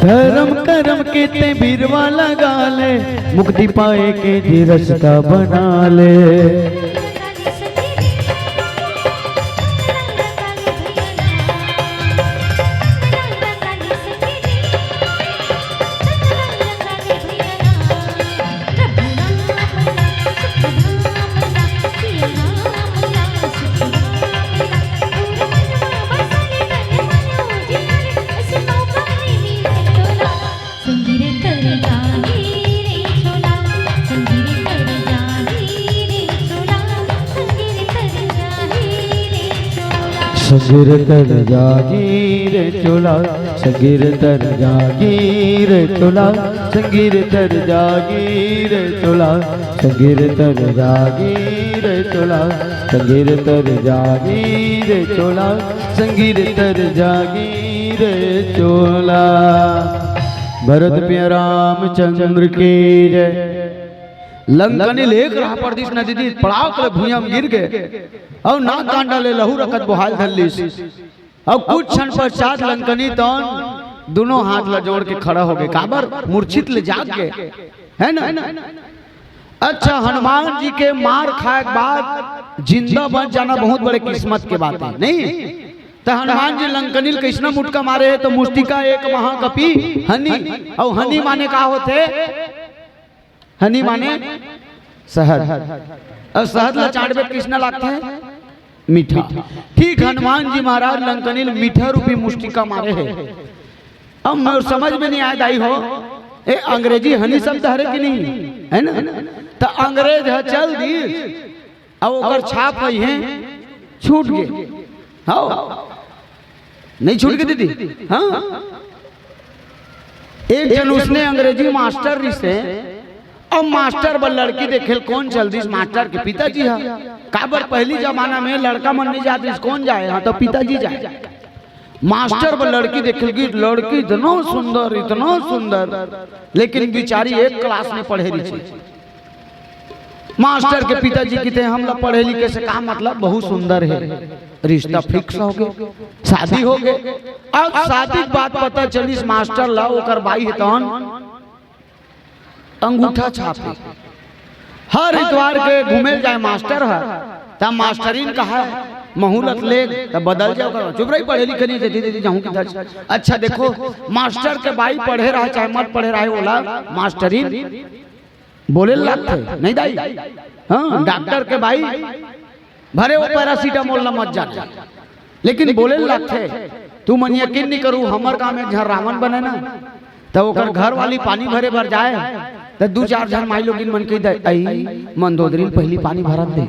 धर्म करम के ते बिरवा लगा ले, मुक्ति पाए के जे रस्ता बना ले। संगीर तर जागीर चोला, संगीर तर जागीर चोला, संगीर तर जागीर चोला, संगीर तर जागीर चोला, संगीर तर जागीर चोला, संगीर तर जागीर चोला। भरत पिया रामचंद्र की जय। लंकनी लेख रहा परदेस नदी दी, पड़ाव के भुइयां म गिर गे, अउ नाक कांडा ले लहू रकत बोहाल धर लिस। अउ कुछ क्षण पश्चात लंकनी तौन दुनों हाथ ला जोड़ के खड़ा हो गे, काबर मूर्छित ले जाग गे, है ना? अच्छा, हनुमान जी के मार खाए के बाद जिंदा बच जाना बहुत बड़े किस्मत के बात है, नहीं? त हनुमान जी लंकनी ल कइसना मुटका मारे हे, त मुष्टिका एक महाकपि हनी, अउ हनी माने का होथे? हनी माने शहद। अउ शहद ला चाटबे त कइसना लागथे? मीठा। ठीक हनुमान जी महाराज लंकनी ल मीठा रूपी मुष्टिका मारे हे। अब मोर समझ में नहीं आय दाई हो, ए अंग्रेजी हनी शब्द हरे कि नहीं, है ना? त अंग्रेज ह चल दिस, अउ ओकर छाप ह इहें छूट गे। हव, नहीं छूट गे दीदी? हाँ, एक झन उसने अंग्रेजी मास्टर रिहिसे, अब मास्टर बर लड़की देखे ल कोन चल दिस? मास्टर के पिताजी ह। काबर पहली जमाना में लड़का मन नहीं जात रिहिस, कोन जाए? हाँ, त पिताजी जाए। मास्टर बर लड़की देखे ल गिस, लड़की इतना सुंदर, इतना सुंदर, लेकिन बिचारी एक क्लास में पढ़े रिहिसे। मास्टर के पिताजी किथे, "हमला पढ़े लिखे से का मतलब, बहुत सुंदर हे।" रिश्ता फिक्स हो गे, शादी हो गे। अब शादी के बाद पता चलिस मास्टर ला ओकर बाई हे तौन अंगूठा छाप हे। हर इतवार के घूमे ल जाए मास्टर ह, त मास्टरिन कहा, "महूलत ले, त बदल जाओ कर।" "चुप रही, पढ़े लिखे नहीं, दीदी, दीदी, जाहूं किधर?" अच्छा देखो, मास्टर के बाई पढ़े रहे चाहे मत पढ़े रहे, ओला मास्टरिन बोले ल लागथे, नहीं दाई? हाँ, डॉक्टर के बाई भरे वो पैरासिटामोल ला मत जाने, लेकिन बोले ल लागथे। तू मन यकीन नहीं करू, हमर गांव में एक झन रावण बने ना, त ओकर घर वाली पानी भरे बर जाए, त दू चार झन माई लोगिन मन कहि दे, "अई, मंदोदरी ल पहली पानी भरत दे,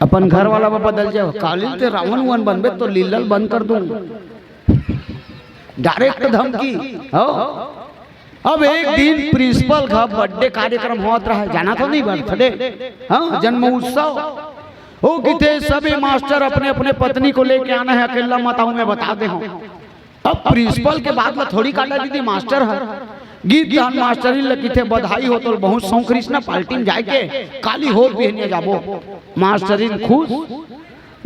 अपन घर वाला बर बदल जाओ, काली ते रावण उवन बनबे तो लीला ल बंद कर दूं।" डायरेक्ट धमकी। हो। अब एक दिन प्रिंसिपल का बर्थडे कार्यक्रम होत रहा, जाना तो नहीं, बर्थडे, हाँ, जन्म उत्सव। ओ किथे, "सभी मास्टर अपने अपने पत्नी को लेके आना है, अकेला मत आऊं, मैं बता दे हूं।" अब प्रिंसिपल के बात ला थोड़ी काटा दीदी, मास्टर ह। गिस तहन मास्टरिन ल किथे, "बधाई हो।" तो बहुत शौक रिहिस ना पार्टी में जाए के, "काली होर बिहनिया जाबो।" मास्टरिन खुश।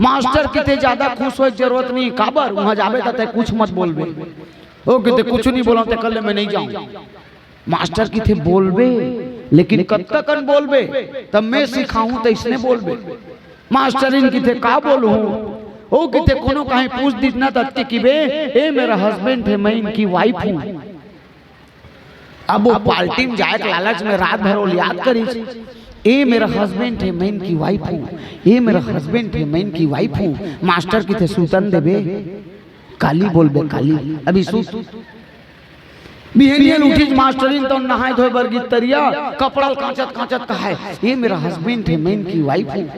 मास्टर किथे, "ज्यादा खुश होए के जरूरत नहीं, काबर? वहां जाबे त तैं कुछ मत बोलबे।" ओ किथे, "कुछ नहीं बोला, ते कल ले मैं नहीं जाऊं।" मास्टर किथे, "बोलबे, लेकिन कतका कन बोलबे? तब मैं सिखाहूं, त इसने बोलबे।" मास्टरिन किथे, "का बोलहूं?" ओ किथे, "कोनो कहीं पूछ दीस ना, त अतके किबे, 'ए मेरा हस्बैंड है, मैं इनकी वाइफ हूं।'" अब वो पार्टी में जाए के लालच में रात भर वो याद करिस, "ए मेरा हस्बैंड है, मैं इनकी वाइफ हूँ, ए मेरा हस्बैंड है, मैं इनकी वाइफ हूँ।" मास्टर किथे, "सुतन देबे, काली बोलबे, काली, अभी सुत।" बिहनिया ल उठिस मास्टरिन, तो नहाए धोए बर गिस तरिया, कपड़ा ल कांचत कांचत कहाए, "ए मेरा हस्बैंड है, मैं इनकी वाइफ हूँ।"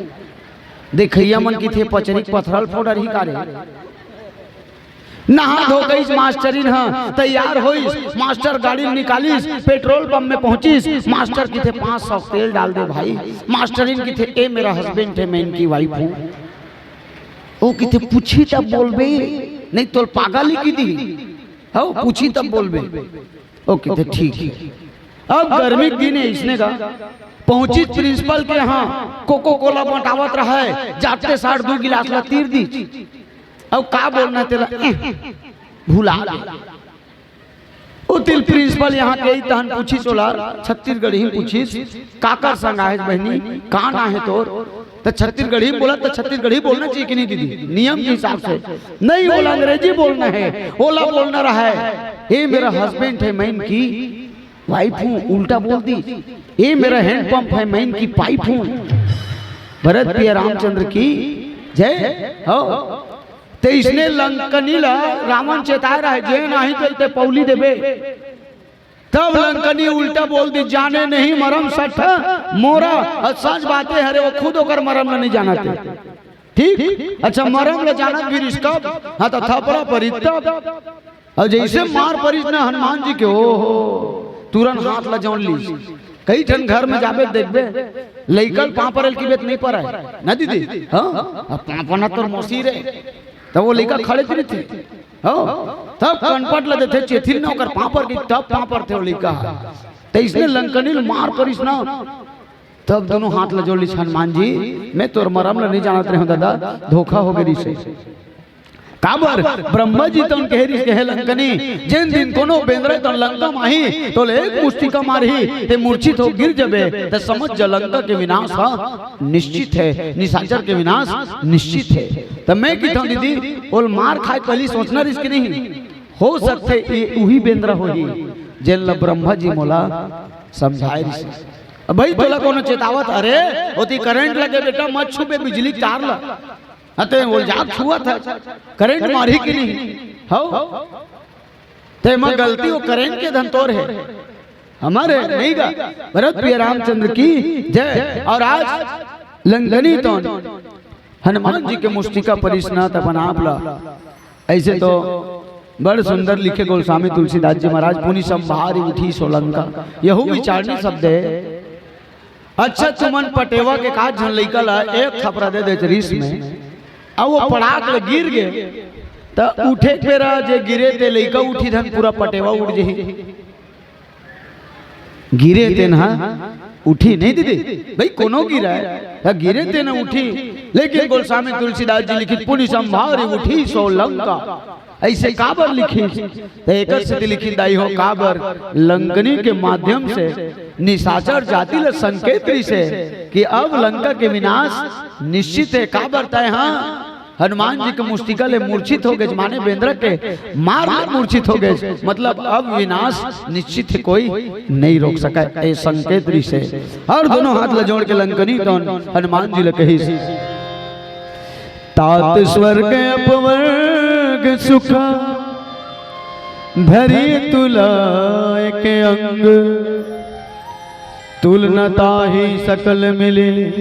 देखइया मन किथे, "पचरी के पथरा ल फोड़रही का रे?" नहा धो गईस मास्टरिन ह, तैयार होइस, मास्टर गाड़ी निकालिस, पेट्रोल पंप में पहुंचिस, मास्टर किथे, "पाँच सौ तेल डाल दे भाई।" मास्टरिन किथे, "ए मेरा हस्बैंड है, मैं इनकी वाइफ हूँ।" ओ किथे, "पूछी तब बोलबे, नहीं तो पागल ही की दी।" हो, "पूछी तब बोलबे।" ओ किथे, "ठीक है।" अब गर्मी के दिन है, इसने का पहुंचिस प्रिंसिपल के यहाँ, कोको कोला बंटावत रहा है, जाते सार दू गिलास ला तीर दी। अब का बोलना तेला, एह, भुला दे। ओ तिल प्रिंसिपल यहाँ के तहन पूछिस ओला, छत्तीसगढ़ी में पूछिस, "काकर संग आहे बहनी, का ना है तोर?" त छत्तीसगढ़ी में बोला, त छत्तीसगढ़ी बोलना चाहिए कि नहीं दीदी, नियम के हिसाब से? नहीं, ओला अंग्रेजी बोलना है, ओला बोलना रहा है, "ए मेरा हस्बैंड है, मैं इनकी वाइफ हूँ।" उल्टा बोल दी, "ए मेरा हैंडपंप है, मैं इनकी पाइप हूँ।" भरत पिया रामचंद्र की जय हो। ते इसने लंकनी ला रावण चेताए रहे, "जे नाही चलते पौली देबे।" तब लंकनी उल्टा बोल दी, "जाने नहीं मरम सठ मोरा।" और सच बातें हरे, वो खुद ओकर मरम ला नहीं जानते। ठीक? अच्छा, मरम ल जानत भी रिस कब? हाँ, त थपरा परिस तब। अउ जइसे मार परिस न हनुमान जी के, ओहो, तुरंत हाथ ल जोड़ लिस। कई ठन घर में जाबे त देखबे, लइका ल पाँव परल की बेत नहीं परय, न दीदी? हाँ, अब पाँव परना तोर मौसी रे, तब वो लइका खड़े च रहिथे। हाँ, तब कनपट ल देथे, चेतिन न ओकर पाँव पर गे, तब पाँव परथे वो लइका। त इसने लंकनी ल मार परिस न, तब दोनों हाथ ल जोड़ लिस, हनुमान जी, मैं तोर मरम ल नहीं जानत रहेंव दादा, धोखा हो गे रिसे। काबर? ब्रह्मा जी तोन कहे रिस, कहे लंकनी, जेन दिन कोनो बेंदरा तोन लंका म आही, तोले एक मुस्टिका मारही, ते मूर्छित हो गिर जबे, त समझ जा लंका के विनाश ह निश्चित हे, निशाचर के विनाश निश्चित हे। त मैं किथंव दीदी, ओल मार खाय पहली सोचना रिस कि नहीं? हो सकथे ये उही बेंदरा होही, जेन ल ब्रह्मा जी मोला समझाय रिस। अब भाई तोला कोनो चेतावत, अरे ओती करंट लगे बेटा, मत छूबे बिजली के तार ल। अते वो जाग छुआ था, करंट मारी कि नहीं? हो, ते म गलती वो करंट के धन तोर हे, हमर हे नहीं गा। भरत प्रिय रामचंद्र की जय। और आज लंकनी तोन हनुमान जी के मुस्टिका परिस न त अपन आप ला। ऐसे तो बड़ सुंदर लिखे गोस्वामी तुलसीदास जी महाराज, पुनि संभारि उठी सो लंका, यहू विचारणी शब्द हे। अच्छा, तुमन पटेवा के का झन लइका ला एक थपरा दे देत रिस में, अउ वो पड़ाक ले गिर गे, त उठे के बेरा जे गिरे ते लइका उठी धन पूरा पटेवा उठ जही। गिरे तेन ह उठी नहीं दीदी, भाई कोनो गिरा हे, त गिरे तेन उठी। लेकिन गोस्वामी तुलसीदास जी लिखित, पुनि संभारि उठी सो लंका। ऐसे काबर लिखिस? त एकर सेती लिखिन दाई हो, काबर लंकनी के माध्यम से निशाचर जाति ल संकेत रिसे कि अब लंका के विनाश निश्चित हे। काबर तय हाँ हनुमान जी के मुस्टिका ले मूर्छित हो गेस, माने बेंदरा के मार ले मूर्छित हो गेस, मतलब अब विनाश निश्चित हे, कोई नहीं रोक सकय। ए संकेत रिसे। और दोनों हाथ ल जोड़ के लंकनी तोन हनुमान जी ल कहिस, तात स्वर्ग अपवर्ग सुख धरी तुला एक अंग, तुलना ताहि सकल मिली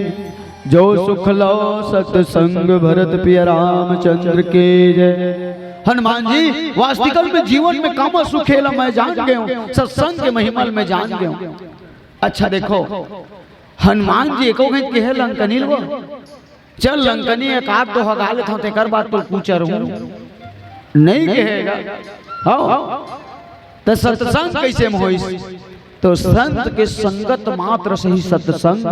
जो सुख लो सत्संग। भरत प्रिय रामचंद्र की जय। हनुमान जी, वास्तविकल में जीवन में कामा सुख हे एला मैं जान गेंव, सत्संग के महिमा ल मैं जान गेंव। अच्छा देखो, हनुमान जी एको घंट कहे लंकनी ल वो, चल लंकनी, एक आध तो हगा लेथंव, तेकर बाद तो कुछ रहूं नहीं कहेगा। हाँ, त सत्संग कैसे में होइस? तो संत के संगत मात्र से ही सत्संग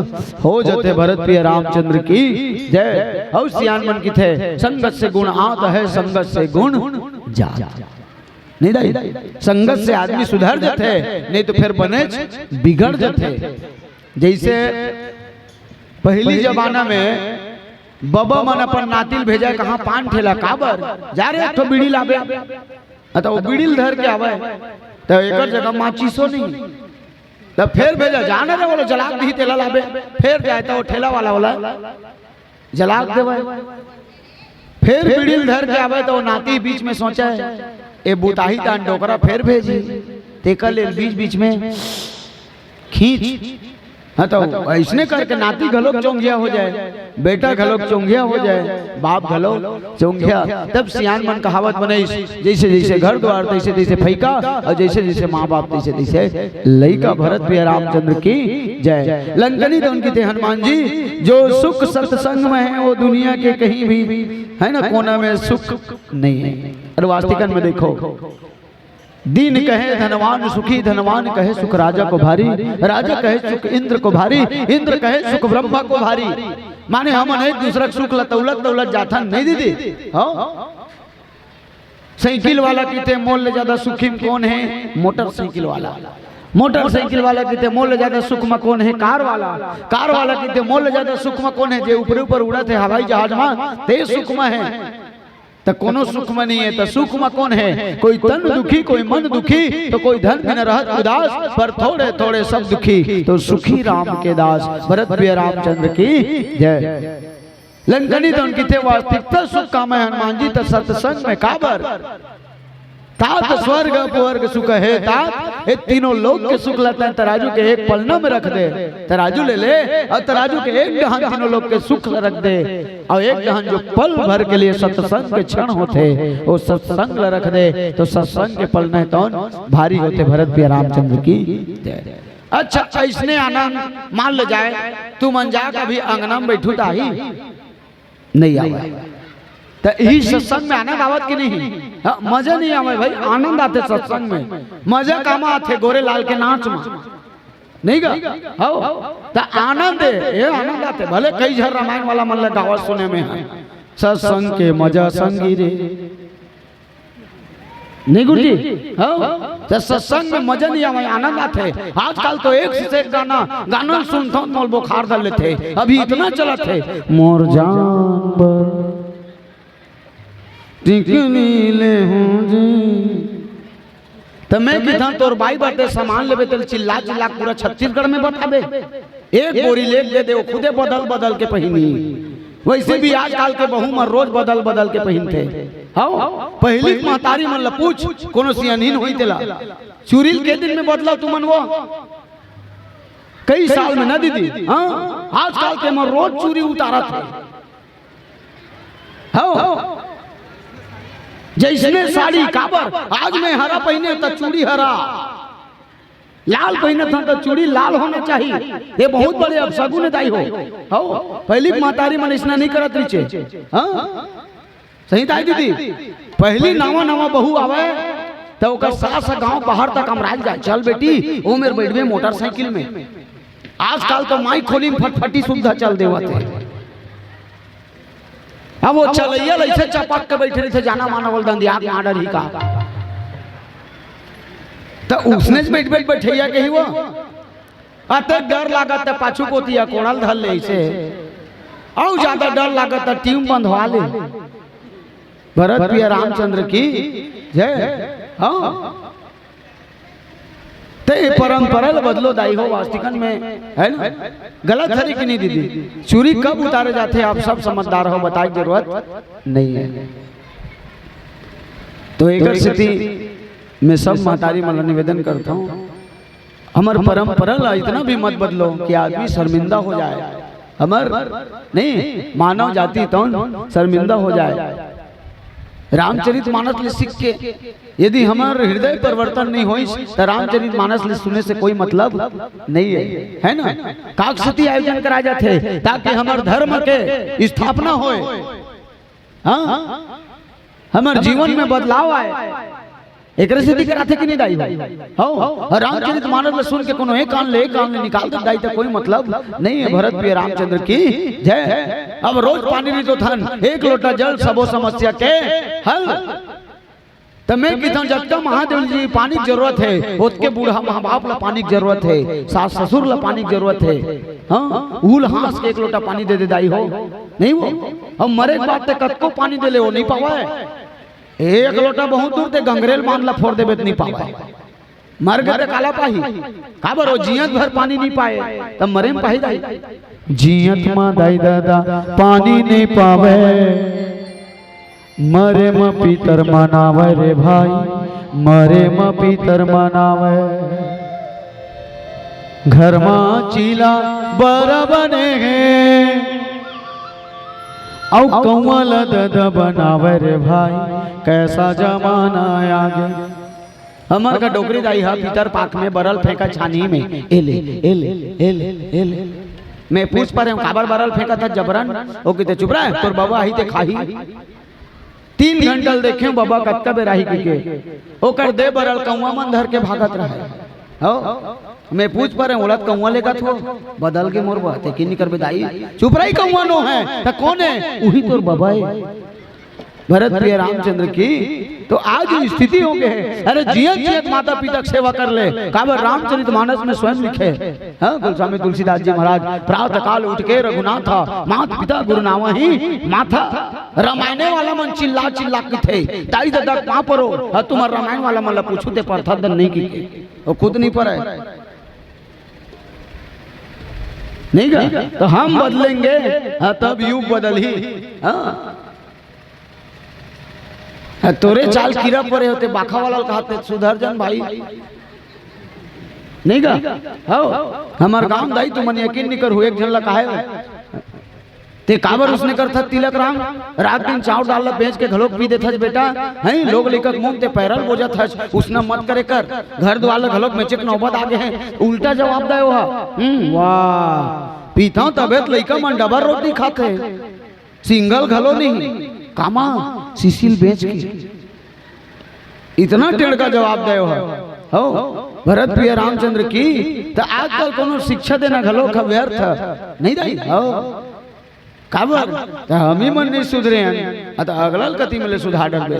हो जथे। भरत प्रिय रामचंद्र की जय। अउ सियान मन किथे, संगत से गुण आत है, संगत से गुण जात। नहीं दाई, संगत से आदमी सुधर जथे, नहीं तो फिर बनेच बिगड़ जथे। जैसे पहली जमाना में बबा मन अपन नाती ल भेजय कहाँ, पान ठेला, काबर जा रे एक ठो बीड़ी लाबे। हाँ, त वो बीड़ी ल धर के आवय, त एकर जगह माचिसो नहीं, त फेर भेजय, जाने रे, वो जलाक दिही, तेला लाबे। फेर जाय त वो ठेला वाला वाला जलाक देवय। फेर बीड़ी ल धर के आवय त वो नाती बीच में सोचय, ए बुताही तान डोकरा फेर भेजी, तेकर ले बीच बीच में खींच। हाँ, त अइसने करके नाती घलोक चोंघिया हो जाय, बेटा घलोक चोंघिया हो जाय, बाप घलोक चोंघिया। तब सियान मन कहावत बनइस, जैसे जैसे घर द्वार तैसे तैसे फैका, और जैसे जैसे माँ बाप तैसे तैसे लइका। भरत प्रिय रामचंद्र की जय। लंकनी तोन किथे हनुमान जी, जो सुख सत्संग में है वो दुनिया के कहीं भी, है ना, कोना में सुख नहीं है। अरे वास्तिकन में देखो, दीन कहे धनवान सुखी, धनवान कहे सुख राजा को भारी, राजा कहे सुख इंद्र को भारी, इंद्र कहे सुख ब्रह्मा को भारी। माने हमन एक दूसरा के सुख ल तौलत तौलत जाथन, नहीं दीदी? हाँ? साइकिल वाला किथे मोर ले ज्यादा सुखी म कोन हे? मोटरसाइकिल वाला। मोटरसाइकिल वाला किथे मोर ले ज्यादा सुख म कोन हे? कार वाला। कार वाला किथे मोर ले ज्यादा सुख म कोन हे? जे ऊपरे ऊपर उड़त हे हवाई जहाज म, ते सुख म हे। त कोनो सुख म नहीं हे, त सुख म कोन हे? कोई तन दुखी, कोई मन दुखी, तो कोई धन बिना रहत उदास, पर थोड़े थोड़े सब दुखी, तो सुखी राम के दास। भरत प्रिय रामचंद्र की जय। लंकनी तोन किथे वास्तविकता सुख का मैं हनुमान जी, त सत्संग में काबर? तात स्वर्ग अपवर्ग सुख हे तात, ये तीनों लोक के सुख ला तैं तराजू के एक पलना में रख दे, तराजू ले ले अउ तराजू के एक डहन तीनों लोक के सुख ला रख दे, अउ एक डहन जो पल भर के लिए सत्संग के क्षण होथे, वो सत्संग ला रख दे, तो सत्संग के पलना हे तौन भारी होथे। भरत प्रिय रामचंद्र की जय। अच्छा, अइसने आनंद मान ले जाए, तुमन जा कभी अंगना में बैठू त आही? नइ आवय। त इही सत्संग में आनंद आवत कि नहीं? हाँ, मजा नइ आवय भाई, आनंद आथे सत्संग में। मजा कामा आथे? गोरे लाल के नाच में, नहीं गा? हव, त आनंद हे, ये आनंद आथे। भले कई झन रामायण वाला मन ल गावत सुने में हे, सत्संग के मजा संगी रे। नहीं गुरुजी? हाँ? त सत्संग में मजा नइ आवय, आनंद आथे। आजकल तो एक से एक गाना, गाना सुनथंव त मोला बुखार धर लेथे। अभी इतना चलत हे, मोर जान बर टिकनी ले हूँ जी। त मैं किथंव, तोर बाई बर तैं सामान लेबे, तेला चिल्ला चिल्ला के पूरा छत्तीसगढ़ में बताबे। एक बोरी लेके दे दे, वो खुदे बदल बदल के पहिनही। वइसे भी आजकल के बहू मन रोज बदल बदल के पहिनथे। हव, पहिली के महतारी मन ला पूछ, कोनो सियानहिन होही तेला। चूरी ल के दिन में बदलव तुमन वो? कई साल में ना दीदी। हाँ, आजकल के मन रोज चूरी उतारत हे। हव, जइसने साड़ी काबर, आज मैं हरा पहिने त चूरी हरा, लाल पहिनत हंव त चूड़ी लाल होना चाहिए। ये बहुत बड़े अपशगुन हे दाई हो। हव, पहिली के महतारी मन अइसना नइ करत रिहिसे। हाँ? सही दाई दीदी, पहिली नवा नवा बहू आवय त ओकर सास ह गांव बाहर तक अमराइल जाय, "चल बेटी, ओ मेर बइठबे मोटरसाइकिल में।" आजकल तो माई खोली में फटफटी सुविधा चल देवत हे। अब वो चलइया ल अइसे चपक के बइठे रहिथे, जाना माना बोल दंदिया के मार डरही का। त उसने च बइठ बइठ बइठइया कही वो। अतेक डर लागत हे, पाछू कोती ह कोड़ल धर ले अइसे। अउ जादा डर लागत हे, ट्यूब बंधवा ले। भरत प्रिय रामचंद्र की जय। हाँ। त ये परंपरा ल बदलो दाई हो, वास्तिकन में, हे ना? गलत हरे कि नहीं दीदी? चूरी कब उतारे जाथे, आप सब समझदार हो, बताए के जरूरत नहीं हे। तो एकर सेती मैं सब महतारी मन ला निवेदन करथंव, हमर परंपरा ला इतना भी मत बदलो कि आदमी शर्मिंदा हो जाए। हमर नहीं, मानव जाति तौन शर्मिंदा हो जाए। रामचरित मानस ले सीख के यदि हमर हृदय परिवर्तन नहीं होइस, त रामचरित मानस ले सुने से कोई मतलब नहीं हे, हे ना? काकसती आयोजन कराए जाथे ताकि हमर धर्म के स्थापना होए, हाँ, हमर जीवन में बदलाव आए। एकरे सेती कराथे कि नहीं दाई हो? हव, अउ रामचरित मानस ल सुन के कोनो एक कान ले, एक कान ले निकाल दे दाई, त कोई मतलब नहीं हे। भरत प्रिय रामचंद्र की जय। अब रोज पानी रिहिस तहन एक लोटा जल, सबो समस्या के हल। त मैं किथंव, जतका महादेव जी पानी के जरूरत हे, ओतके बूढ़ा माँ बाप ला पानी के जरूरत हे, सास ससुर ला पानी के जरूरत हे। हाँ, उल हाँस के एक लोटा पानी दे दे दाई हो, नहीं वो? अब मरे के बाद त कतको पानी दे ले, वो नहीं पावय। एक लोटा बहुत दूर, ते गंगरेल बांध ला फोर देबे त नहीं पावय। मर गे त काला पाही? काबर वो जियत भर पानी नहीं पाए, त मरे म पाही दाई? जियत म दाई ददा पानी नहीं पावय, मरे म पितर मनावय रे भाई, मरे म पितर मनावय। घर म चीला बर बने हे, अउ कौआ ल ददा बनावय रे भाई, कैसा जमाना आ गे। हमर का डोकरी दाई ह पितर पाख में बरल फेंकत छानही में, "ए ले, ए ले, ए ले, ए ले।" मैं पूछ परेंव, "काबर बरल फेंकत हस जबरन?" ओ कहिथे, "चुप रह, तोर बबा आही ते खाही।" तीन घंटा ल देखेंव बबा कतका बेर आही कहिके, ओकर दे बरल कौआ मन धर के भागत रहय। हव, मैं पूछ परेंव, "ओला त कौआ ले कथो?" "बदल गे मोर बा, ते किन्नी करबे दाई।" "चुप रही, कौआ नो हे, त कोन हे?" "उही तोर बबा हे।" भरत प्रिय रामचंद्र की। तो आज स्थिति हो गे हे, अरे जियत जियत माता पिता के सेवा कर ले, काबर रामचरित मानस में स्वयं लिखे, हाँ, गोस्वामी तुलसीदास जी महाराज, "प्रातः काल उठ के रघुनाथा, मात पिता गुरु नावहि माथा।" रामायणे वाला मन चिल्ला चिल्ला कहिथे, "दाई ददा के पाँव परो, अउ तुमन रामायण वाला मन ला पूछू ते परथस धन नहीं कहिके।" वो खुद नहीं परय। नहीं गा? तो हम बदलेंगे, हाँ, तब युग बदलही। हाँ। तोरे चाल कीरा परे होते, बाखा वाला ल कहत हे, सुधर जन भाई। नहीं गा? हव, हमर गांव दाई, तुमन यकीन नहीं करहू, एक झन ला कहे, "ते काबर उसने करथस तिलक राम? रात दिन चाउर दाल ला बेच के घलोक पी देथस बेटा, हैं? लोग लइका के मुंह ते पैरल बोजत हस, उसने मत करे कर, घर दुआर ला घलोक मेचेक नौबत आ गे हे।" उल्टा जवाब दे ओहा। हम्म, वाह, पीथंव तभे त लइका मन डबल रोटी खाथे, सिंगल घलो नहीं, कामा, सिसिल बेच के। इतना टेढ़ का जवाब दे ओहा। हव, भरत प्रिय रामचंद्र की। त आजकल कोनो शिक्षा देना घलो का व्यर्थ नहीं दाई। हव, काबर? त हम ही मन नहीं सुधरे हन, अ त अगला ल कति में ले सुधार डरबे।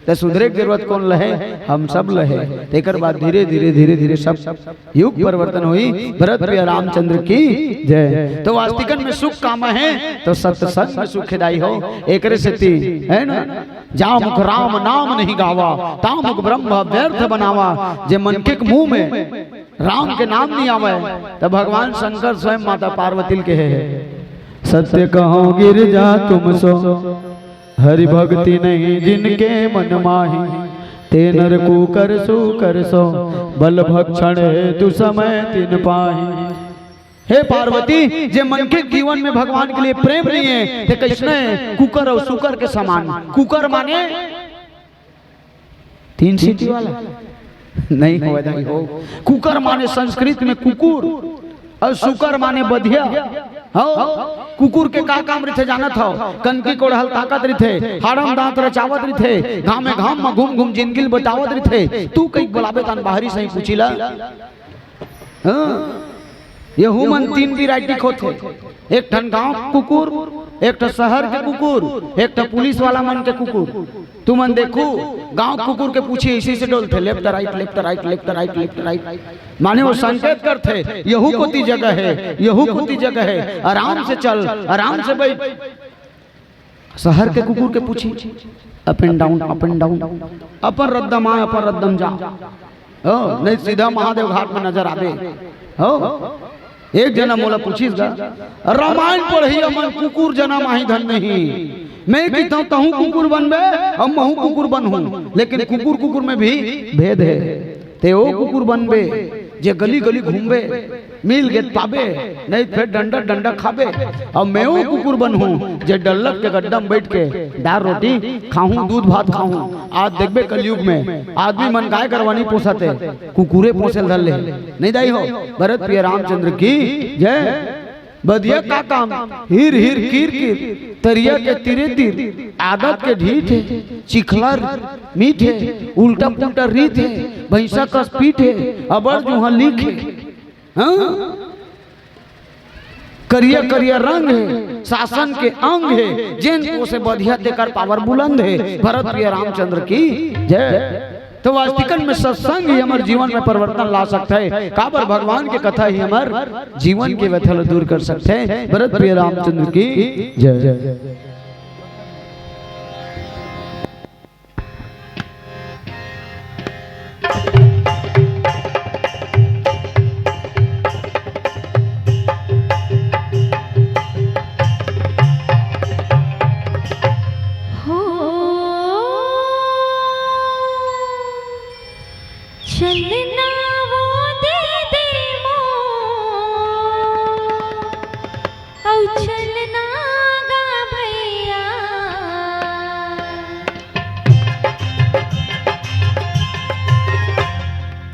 त सुधरे के जरूरत कोन ल हे? हम सब ल हे। तेकर बाद धीरे धीरे, धीरे धीरे सब युग परिवर्तन होई। भरत प्रिय रामचंद्र की जय। तो वास्तिकन में सुख कामा हे, तो सत्संग में सुख हे दाई हो। एकरे सेती, है ना, जा मुख राम नाम नहीं गावा, ता मुख ब्रह्म व्यर्थ बनावा। जे मनखे के मुंह में राम के नाम नहीं आवे, त भगवान शंकर स्वयं माता पार्वती ल कहे हे, "सत्य कहो गिरजा तुम सो, हरि भक्ति नहीं जिनके मन माही, ते नर कुकर सुकर सो, बल भक्षण हेतु समय तिन पाही।" हे पार्वती, जे मनखे के जीवन में भगवान के लिए प्रेम नहीं हे, ते कइसने हे? कुकर अउ सुकर के समान। कुकर माने तीन सीटी वाला? नहीं हो दाई हो। कुकर माने संस्कृत में कुकुर, अउ सुकर माने बधिया। हव, कुकुर के का काम रहिथे जानत हव? कनकी कोड़हा ल ताकत रहिथे, हाड़ा म दांत रचावत रहिथे, घामे घाम म घूम घूम जिनगी ल बतावत रहिथे। तू कहिके बलाबे त बाहरी सही पूछी ला। हाँ, यहू मन तीन variety के होथे, एक ठन गांव के कुकुर, एक ठन शहर के कुकुर, एक ठन पुलिस वाला मन के कुकुर। तुमन देखू, गांव के कुकुर के पूछी अइसे अइसे डोलथे, left right, left right, left right, left right, माने वो संकेत करथे, यहू कोती जगह हे, यहू कोती जगह हे, आराम से चल, आराम से बइठ। शहर के कुकुर के पूछी, up and down, up and down, अपन रद्दा म आय, अपन रद्दा म जा। हो, नहीं सीधा महादेव घाट में नजर आबे। हो, एक जना मोला पूछिस गा, "रामायण पढ़इया मन कुकुर जनम आही धन नहीं।" मैं कहिथंव, "तहूं कुकुर बनबे, अउ महूं कुकुर बनहूं।" लेकिन कुकुर कुकुर में भी भेद हे। ते ओ कुकुर बनबे, जे गली गली घूमबे, मिल गे त पाबे, नहीं त फेर डंडा डंडा खाबे। अउ मैं ओ कुकुर बनहूं, जे डल्लक के गड्डा म बइठ के दार रोटी खाहूं, दूध भात खाहूं। आज देखबे कलयुग में आदमी मन गाय गरवा नहीं पोसत हे, कुकुरे पोसे ल धर ले। नहीं दाई हो, भरत प्रिय रामचंद्र की जय। बधिया का काम, हीर हीर कीर कीर, तरिया के तीरे तीर, आदत के ढीठ हे, चिखला मीठ हे, उल्टा पुल्टा रीत हे, भैंसा कस पीठ हे, अबड़ जुहा लीख हे। हाँ? करिया करिया रंग हे, शासन के अंग हे, जेन पोसे बधिया तेकर power बुलंद हे। भरत प्रिय रामचंद्र की जय। तो वास्तिकन में सत्संग ही हमर जीवन में परिवर्तन ला सकथे। काबर भगवान के कथा ही हमर जीवन के व्यथा ल दूर कर सकथे। भरत प्रिय रामचंद्र की जय। हो, चलना वो दे दे मोर, अउ चलना गा भैया।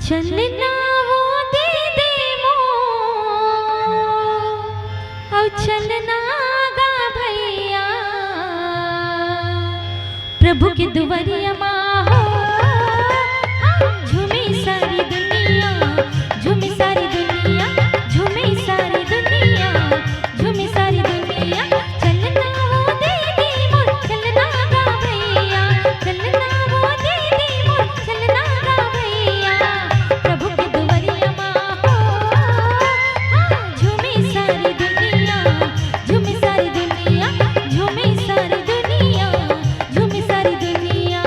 चलना वो दे दे मोर, अउ चलना गा भैया। प्रभु के दुवरिया मा हो, हाँ, झूमे सारी दुनिया, झूमे सारी दुनिया, झूमे सारी दुनिया, झूमे सारी दुनिया। चलना वो दे दे मोर, चलना गा भैया, चलना वो दे दे मोर, चलना गा भैया। प्रभु के दुवरिया मा हो, हाँ, झूमे सारी दुनिया, झूमे सारी दुनिया, झूमे सारी दुनिया, झूमे सारी दुनिया।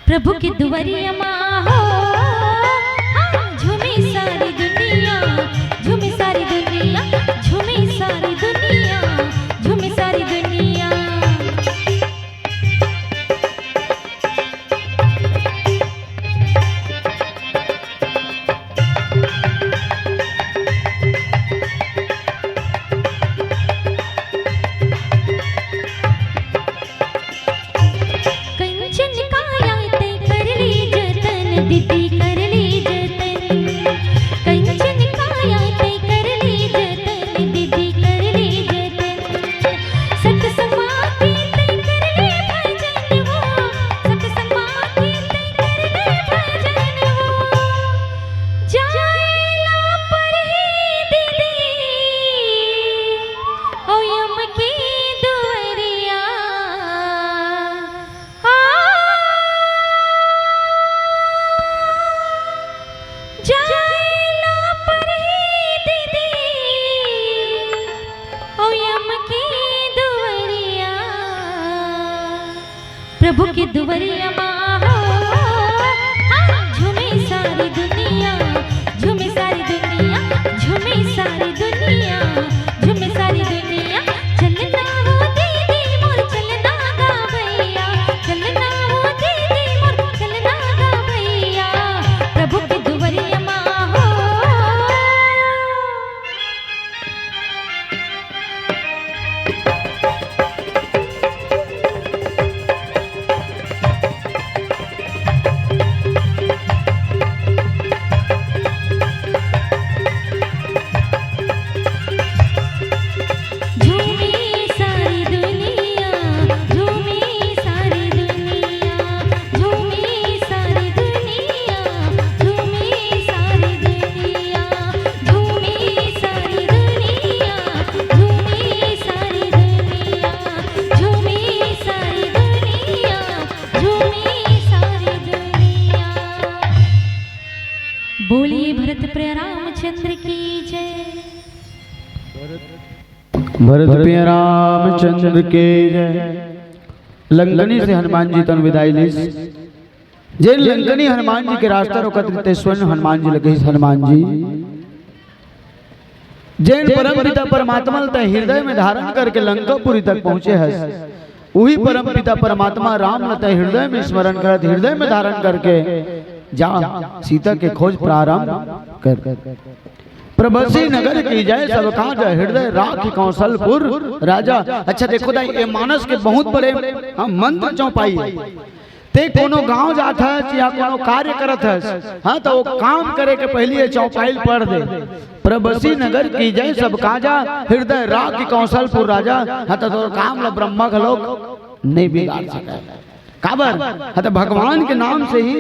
प्रभु के दुवरिया मा हो, हाँ, झूमे सारी दुनिया, झूमे सारी दुनिया, झूमे सारी दुनिया, झूमे सारी दुनिया। कंचन काया तै कर ले जतन, दीदी कर ले जतन। कंचन काया तै कर ले जतन, दीदी कर ले जतन। सतसंग मा के तै कर ले भजन हो, सतसंग मा के तै कर ले भजन हो। जायला परही दीदी, ओ यम के दुवरिया। आ, जायला परही दीदी, ओ यम के दुवरिया। प्रभु के दुवरिया मा हो, हाँ, झूमे सारी दुनिया, झूमे सारी दुनिया, झूमे सारी दुनिया, झूमे सारी दुनिया। चलना हो दीदी मोर, चलना गा भैया, चलना हो दीदी मोर, चलना गा भैया। प्रभु के दुवरिया मा हो। झूमे सारी दुनिया, झूमे सारी दुनिया, झूमे सारी दुनिया, झूमे सारी दुनिया, झूमे सारी दुनिया, झूमे सारी दुनिया, झूमे सारी दुनिया, झूमे सारी दुनिया। बोलिए भरत प्रिय रामचंद्र की जय। भरत प्रिय रामचंद्र के जय। लंकनी से हनुमान जी तन विदाई लिस। जेन लंकनी हनुमान जी के रास्ता रोकत रहते, स्वयं हनुमान जी लगे, हनुमान जी, जेन परम पिता परमात्मा ल तै हृदय में धारण करके लंकापुरी तक पहुंचे हस, उही परम पिता परमात्मा राम ल तै हृदय में स्मरण करत, हृदय में धारण करके जा सीता के खोज प्रारंभ कर। प्रभसी नगर की जय सब काज, हृदय राखि कौशलपुर राजा। अच्छा देखो दाई, ये मानस के बहुत बड़े, हाँ, मंत्र चौपाई है। ते कोनो गांव जात हस या कोनो कार्य करत हस, हाँ, तो वो काम करे के पहली ये चौपाई ल पढ़ दे। प्रभसी नगर की जय सब काजा, हृदय राखि कौशलपुर राजा। हाँ, तो तोर काम ल ब्रह्मा घलोक नहीं बिगाड़ सके। काबर? हाँ, तो भगवान के नाम से ही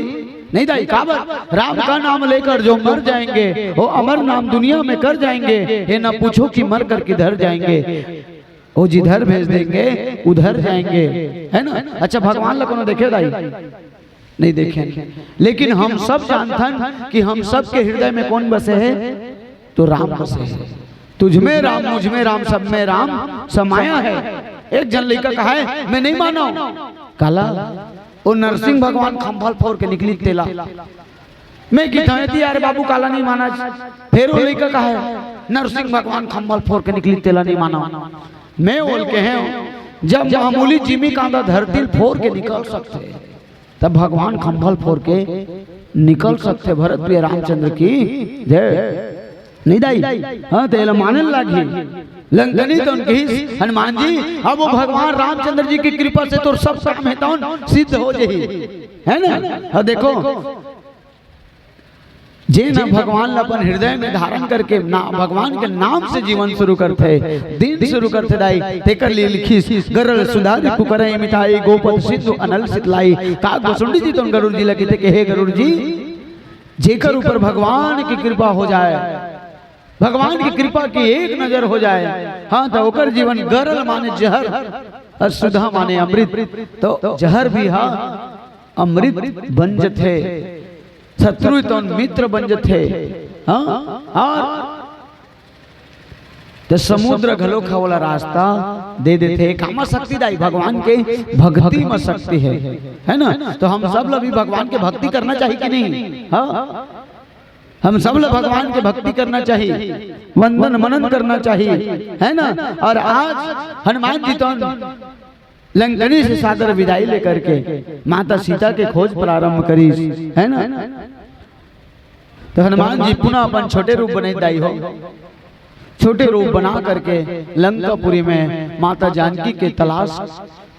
नहीं दाई। काबर? राम का नाम लेकर जो मर जाएंगे, वो अमर नाम दुनिया में कर जाएंगे। ये ना पूछो कि मर कर किधर जाएंगे, वो जिधर भेज देंगे उधर जाएंगे, है ना? अच्छा, भगवान ला कोनो देखे दाई? नहीं देखे। लेकिन हम सब जानथन कि हम सब के हृदय में कौन बसे है? तो राम बसे है। तुझ में राम, मुझ में राम, सब में राम समाया है। एक झन लइका कहे, मैं नहीं मानव। काला? ओ नरसिंह भगवान खंभा ल फोर के निकलिस तेला। मैं किथंव, "अरे बाबू, काला नहीं मानस?" फेर ओ लइका कहे, "नरसिंह भगवान खंभा ल फोर के निकलिस तेला नहीं मानव।" मैं ओला कहेंव, जब मामूली जिमी कांदा धरती ल फोर के निकल सकथे, तब भगवान खंभा ल फोर के निकल सकथे। भरत प्रिय रामचंद्र की जय। नहीं दाई? हाँ, तो एला माने ल लागही। लंकनी तो उनके ही, हनुमान जी, अब वो भगवान रामचंद्र जी की कृपा से तोर सब काम है तौन सिद्ध हो जाही, है ना? हाँ, देखो, जेन ह भगवान ल अपन हृदय में धारण करके ना, भगवान के नाम से जीवन शुरू करथे, दिन शुरू करथे दाई, तेकर लिए लिखिस, गरल सुधारि पुकरइ मिताई, गोपद सिंधु अनल सितलाई। काग भुसुंडी जी तो गरुड़ जी ल कहिथे कि हे गरुड़ जी, जेकर ऊपर भगवान की कृपा हो जाए, भगवान की कृपा की एक नजर हो जाए, हाँ, तो ओकर जीवन गरल माने जहर, और सुधा माने अमृत। तो जहर भी, हाँ, अमृत बन जथे, शत्रु तो मित्र बन जथे, हाँ, और तो समुद्र घलो खवला रास्ता दे देथे। कामा शक्ति दाई, भगवान के भक्ति म शक्ति हे, है ना? तो हम सब ला भी भगवान के भक्ति करना चाहिए कि नहीं? हाँ, हम सब ला भगवान के भक्ति करना चाहिए, वंदन मनन करना चाहिए, है ना? और आज हनुमान जी तो लंकनी से सादर विदाई लेकर के माता सीता के खोज प्रारंभ करिस, है ना? तो हनुमान जी पुनः अपन छोटे रूप बने दाई हो, छोटे रूप बना करके लंकापुरी में माता जानकी के तलाश,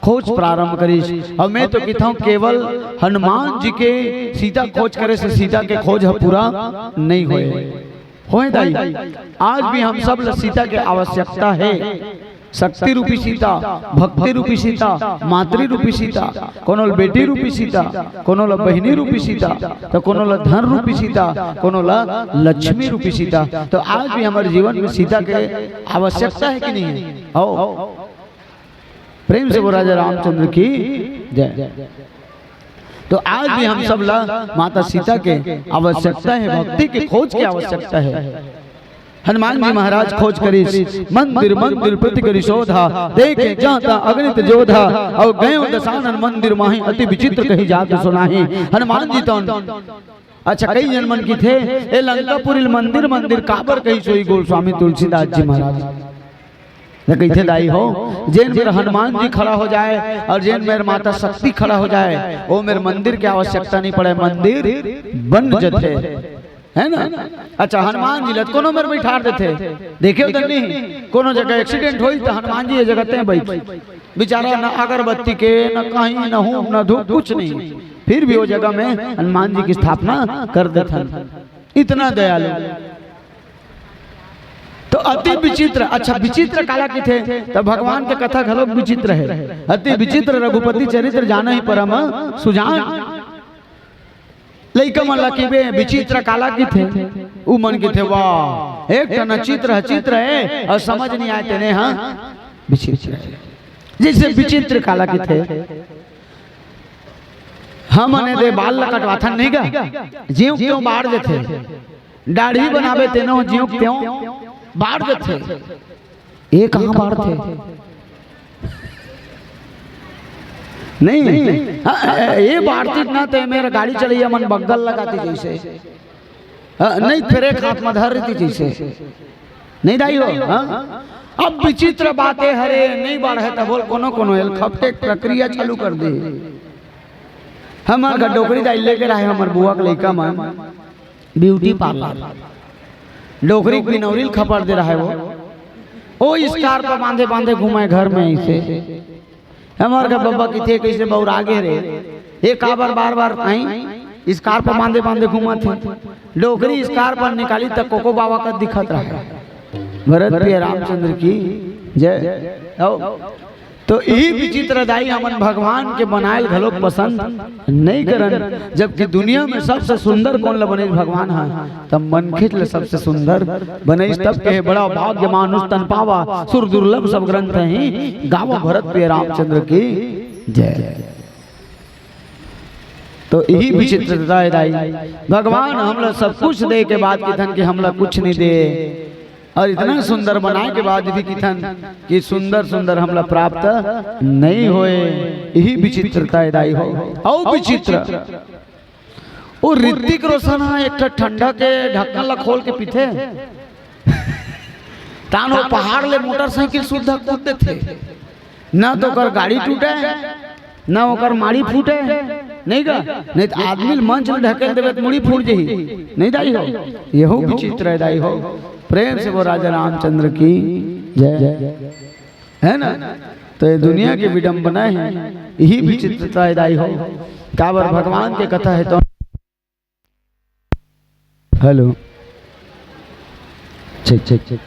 खोज प्रारंभ करिस। और मैं तो कहता हूँ, केवल हनुमान जी के सीता खोज करे से सीता के खोज ह पूरा नहीं होए। होए दाई, आज भी हम सब ल सीता के आवश्यकता है। शक्ति रूपी सीता, भक्ति रूपी सीता, मातृ रूपी सीता, कोनो ल बेटी रूपी सीता, कोनो ल बहिनी रूपी सीता, तो कोनो ल धन रूपी सीता, कोनो ल लक्ष्मी रूपी सीता। तो आज भी हमारे जीवन में सीता के आवश्यकता है कि नहीं है? हो, प्रेम से बोल राजा रामचंद्र की जय। तो आज भी हम सब ला माता सीता के आवश्यकता है, भक्ति के खोज की आवश्यकता है। हनुमान जी महाराज खोज करिस, मंदिर मंदिर प्रति करि शोधा, देखे जहाँ तहाँ अगणित जोधा, और गयो दसानन मंदिर माही, अति विचित्र कही जात सुनाही। हनुमान जी तो, अच्छा, कई जन मन किथे, ए लंकापुरी ल मंदिर मंदिर काबर कहिस होही गोस्वामी तुलसीदास जी महाराज। त कहिथे दाई हो, जेन मेर हनुमान जी खड़ा हो जाए और जेन मेर माता शक्ति खड़ा हो जाए, वो मेर मंदिर के आवश्यकता नहीं पड़े, मंदिर बन जथे, है ना? अच्छा, हनुमान जी ल त कोनो मेर बैठार देथे, देखे हो त नहीं, कोनो जगह एक्सीडेंट होई त हनुमान जी ये जगह ते बैठ, बेचारा न अगरबत्ती के, न कहीं, न हूप, न धूप, कुछ नहीं, फिर भी वो जगह में हनुमान जी की स्थापना कर देथन। इतना दयालु। तो अति विचित्र, अच्छा, विचित्र काला किथे? तब भगवान के कथा घलो विचित्र है। अति विचित्र रघुपति चरित्र, जानहि परम सुजान। लइका मन ला किबे विचित्र काला किथे, उ मन किथे, वाह, एक ठन चित्र ह, चित्र है, और समझ नहीं आए तेने, हाँ, विचित्र है। जैसे विचित्र काला किथे, हमन एदे बाल ला कटवाथन नहीं गा, ज्यों त्यों बाढ़ देथे। दाढ़ी बनाबे तेनो ज्यों त्यों बाढ़ देथे। ए कहाँ बाढ़थे? नहीं, हाँ, ए, ए बाढ़तिस ना ते मेर गाड़ी चलइया मन बग्गल लगातिस जैसे। हाँ, नहीं, फेर एक हाथ म धर रहितिस जैसे। नहीं दाई हो, हाँ? अब विचित्र बात ए हरे, नहीं बाढ़े त बोल, कोनो कोनो एल खपटे के प्रक्रिया चालू कर दे। हमर घर डोकरी दाई लेके रहे, हमर बुआ के लइका मन ब्यूटी पार्लर, डोकरी के बिनौरी ल खपट दे रहे वो। ओ scarf बांधे बांधे घूमे घर में ऐसे। हमर घर बब्बा किथे कैसे बौरा गे रे, ए काबर बार बार आई scarf बांधे बांधे घूमत हे। डोकरी scarf निकाली त कोको बाबा का दिखत रहे। भरत प्रिय रामचंद्र की जय। आओ। तो यही विचित्र दाई हमन भगवान के बनायल घलो पसंद नहीं करन, जबकि दुनिया में सबसे सुंदर कोन ल बने भगवान ह, तब मनखेच ल सबसे सुंदर बने। तब कहे, बड़ा भाग्य मानुष तन पावा, सुर दुर्लभ सब ग्रंथ ही गावा। भरत प्रिय रामचंद्र की जय। तो यही विचित्रता है दाई, भगवान हमला सब कुछ दे के बाद किथन कि हमला कुछ नहीं दे, और इतना सुंदर बनाए के बाद भी किथन कि सुंदर सुंदर हमला प्राप्त नहीं होए। यही विचित्रता है दाई हो। और विचित्र, वो ऋतिक रोशन ह एक ठो ठंडा के ढक्कन ला खोल के पीथे, तान वो पहाड़ ले मोटरसाइकिल सुद्धा कूद देथे। ना तो ओकर गाड़ी टूटे, ना ओकर माड़ी फूटे, नहीं गा? नहीं तो आदमी ल मंच में ढकेल देवे तो मुड़ी फूट जही, नहीं दाई हो? यहू विचित्र है दाई हो। प्रेम से बोल राजा रामचंद्र की जय, है ना? तो ये दुनिया की विडंबना है, यही विचित्रता है दाई हो। काबर भगवान के कथा है तो हेलो, चेक चेक चेक।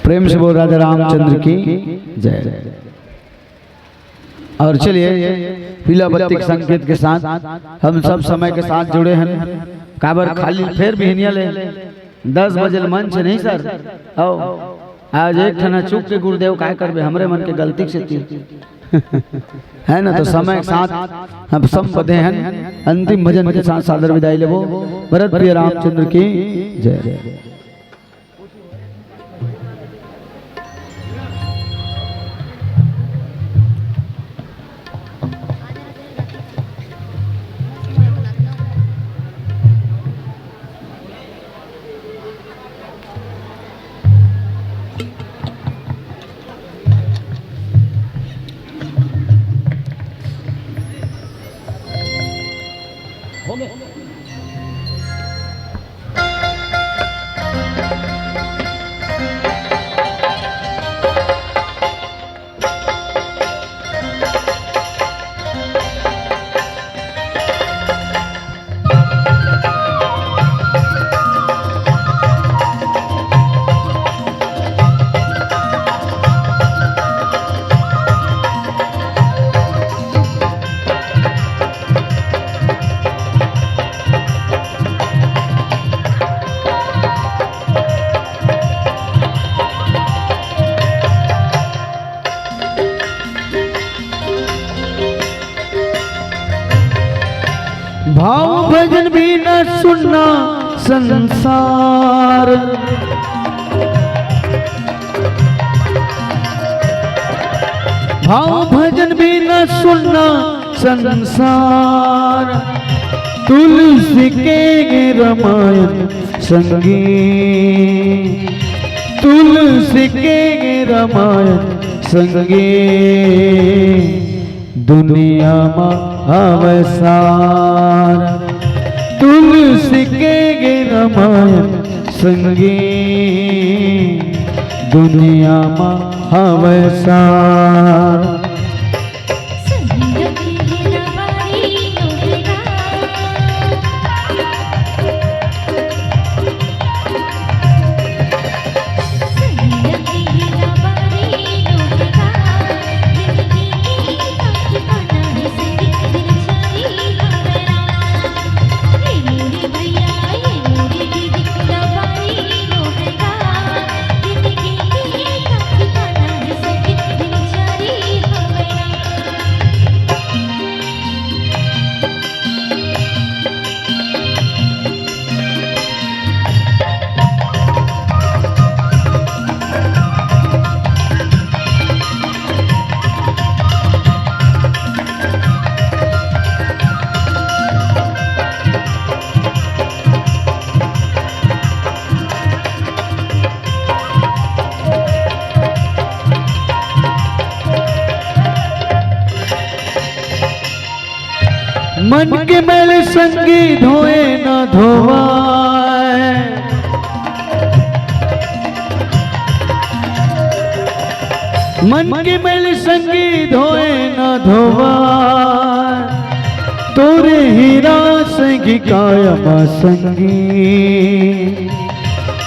प्रेम से बोल राजा रामचंद्र की जय। और चलिए, पीला बत्ती के संकेत के साथ हम सब समय के साथ जुड़े हैं। काबर खाली फेर बिहनिया ले दस बजे ले मंच नहीं सर। आओ, आज एक ठन चूक के गुरुदेव काय करबे, हमरे मन के गलती के सेती। है ना, तो समय के साथ हम सब बधे हैं। अंतिम भजन के साथ सादर विदाई लेबो। भरत प्रिय रामचंद्र की जय। हो गया। भाव भजन बिना सुन्ना संसार। भाव भजन बिना सुन्ना संसार। तुलसी के रमायन संगी, तुलसी के रमायन संगी, दुनिया मा हवय सार। तुलसी के रमायन संगी, दुनिया मा हवय सार। मन के मैल संगी धोए न धोवाय, मन के मैल संगी धोए न धोवाय, तोरे हीरा संगी कायम संगी,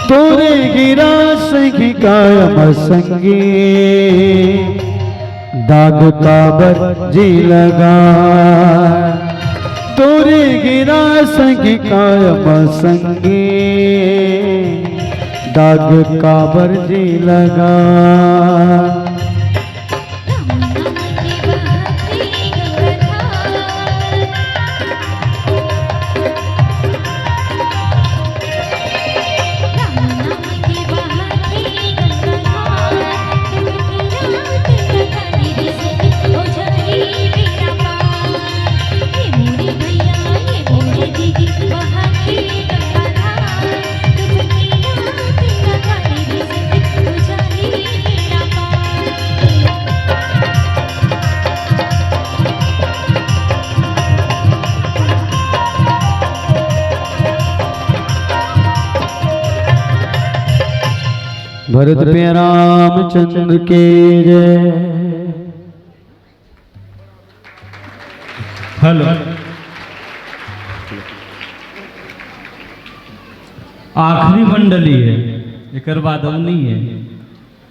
तोरे हीरा संगी कायम संगी। दाग काबर जी लगा, तोरे गिरा संग कायम संगी, दाग काबर जी लगा। भरत पे रामचंद्र के जय। हेलो, आखिरी मंडली है, एकर बाद अउ नहीं है।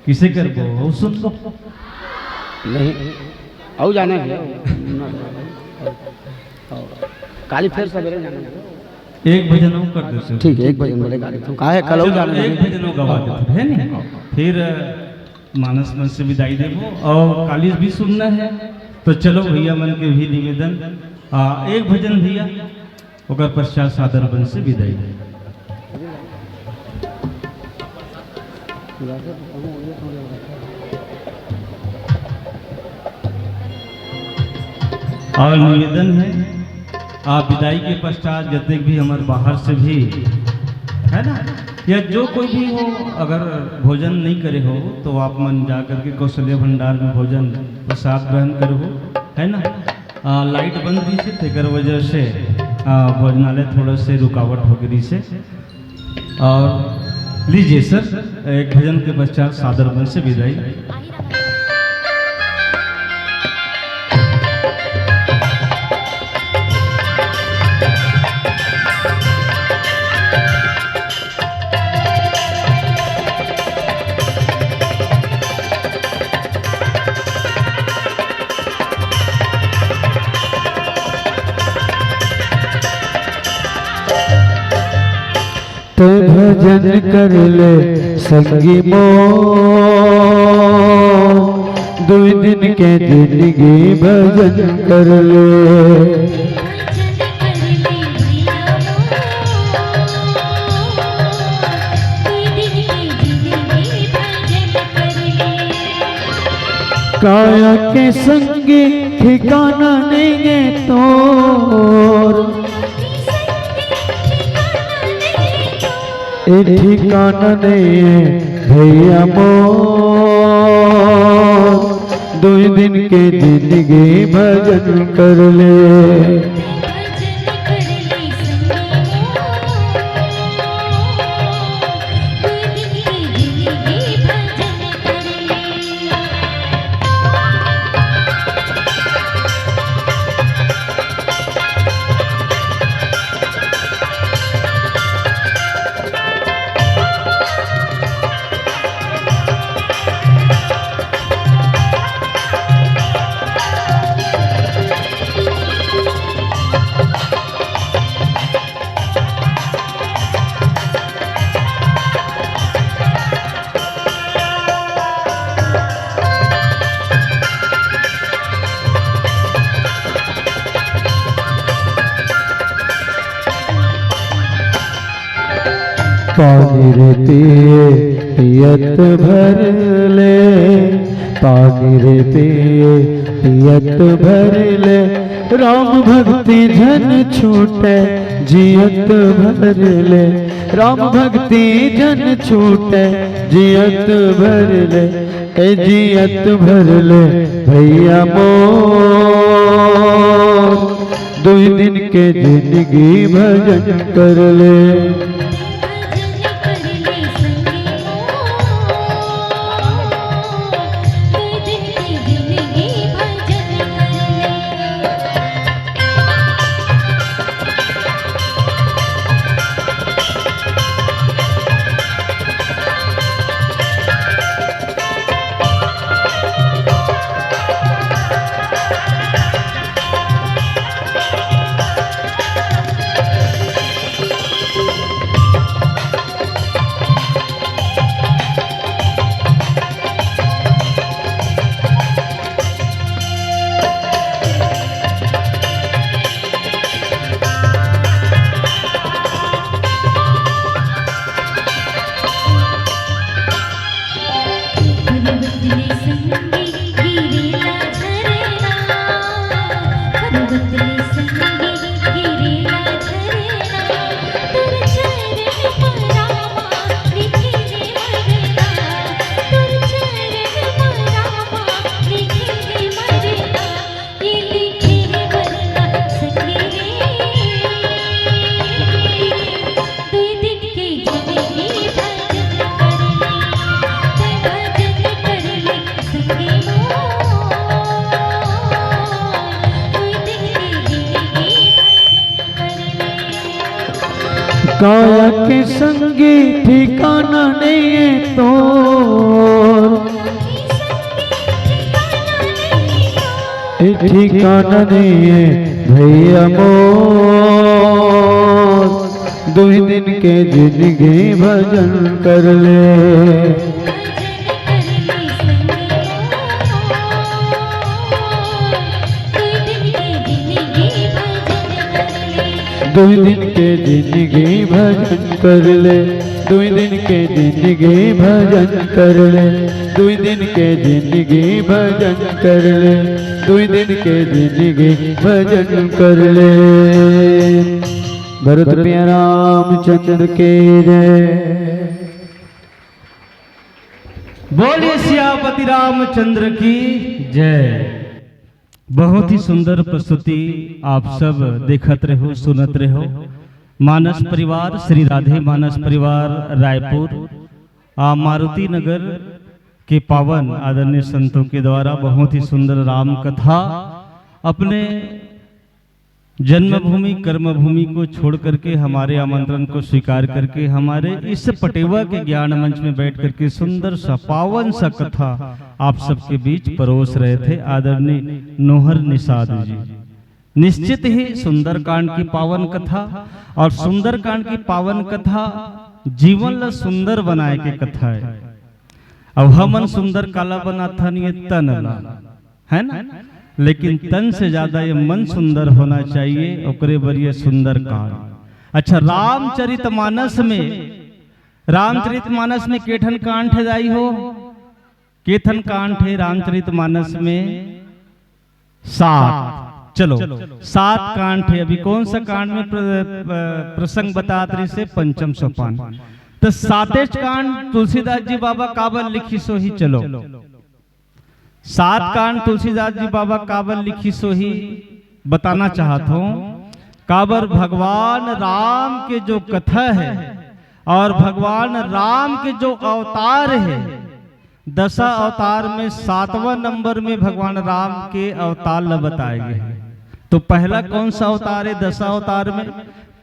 किसे करबो? अउ सुन लो। नहीं, अउ जाना है। काली फेर सवेरे जाना है। एक भजन अउ कर देते हैं। ठीक है, एक भजन बोले गाड़ी तो काहे कल अउ चलो, जाना है। एक भजन अउ गवा देते हैं, है नहीं? फिर मानस मन से विदाई देबो अउ काली भी सुनना है। तो चलो भैया मन के भी निवेदन, आ, एक भजन भैया, ओकर पश्चात सादर मन से विदाई। अउ निवेदन है, आप विदाई के पश्चात जतेक भी हमर बाहर से भी, है ना, या जो कोई भी हो, अगर भोजन नहीं करे हो, तो आप मन जा करके कौशल्या भंडार में भोजन प्रसाद ग्रहण करहू, है ना। आ, लाइट बंद रहिसे, तेकर वजह से आ, भोजनालय थोड़ा से रुकावट हो गई से। और लीजिए सर, एक भजन के पश्चात सादर बंद से विदाई। तै भजन कर ले संगी मोर, दुई दिन के जिंदगी भजन कर ले। काया के संगी ठिकाना नहीं है तोर, ए ठिकाना नहीं है भैया मोर, दुई दिन के जिंदगी भजन कर ले। पानी रे पिए पियत भर ले, पानी रे पिए पियत भर ले, राम भक्ति झन छूटे जियत भर ले, राम भक्ति झन छूटे जियत भर ले, ए जियत भर ले भैया मोर, दुई दिन के जिंदगी भजन कर ले। काया के संगी ठिकाना नहीं है तोर, ए ठिकाना नहीं है भैया मोर, दुई दिन के जिंदगी भजन कर ले। दुई दिन के जिंदगी भजन कर ले, दुई दिन के जिंदगी भजन कर ले, दुई दिन के जिंदगी भजन कर ले, दुई दिन के जिंदगी भजन कर ले। भरत प्रिय रामचंद्र की जय। बोलिए सियापति रामचंद्र की जय। बहुत ही सुंदर प्रस्तुति आप सब देखत रहो, सुनत रहो। मानस परिवार, श्री राधे मानस परिवार रायपुर, आ, मारुति नगर के पावन आदरणीय संतों के द्वारा बहुत ही सुंदर राम कथा अपने जन्मभूमि, कर्मभूमि को छोड़ करके, हमारे आमंत्रण को स्वीकार करके, हमारे इस पटेवा के ज्ञान मंच में बैठ करके सुंदर सा, पावन सा कथा आप सबके बीच परोस रहे थे आदरणीय नोहर निषाद जी। निश्चित ही सुंदरकांड की पावन कथा, और सुंदरकांड की पावन कथा जीवन ला सुंदर बनाए के कथा है। अब हमन सुंदर काला बनाथन? ये तन ला, है ना? लेकिन तन से ज्यादा ये मन सुंदर होना चाहिए, ओकरे बर ये सुंदरकांड। अच्छा, रामचरितमानस में, रामचरितमानस में केठन कांड है दाई हो? केठन कांड है रामचरितमानस में? सात। चलो, सात कांड है। अभी कौन सा कांड में प्र-, प्र-, प्रसंग बतात रहिसे? पंचम सोपान। तो सातेच कांड तुलसीदास जी बाबा काबर लिखिस होही? चलो, सात कांड तुलसीदास जी बाबा काबर लिखिस होही बताना चाहत हूँ। काबर भगवान राम के जो कथा है और भगवान राम के जो अवतार है, दसा अवतार में सातवां नंबर में भगवान राम के अवतार ला बताए गए हैं। तो पहला कौन सा अवतार है दसा अवतार में?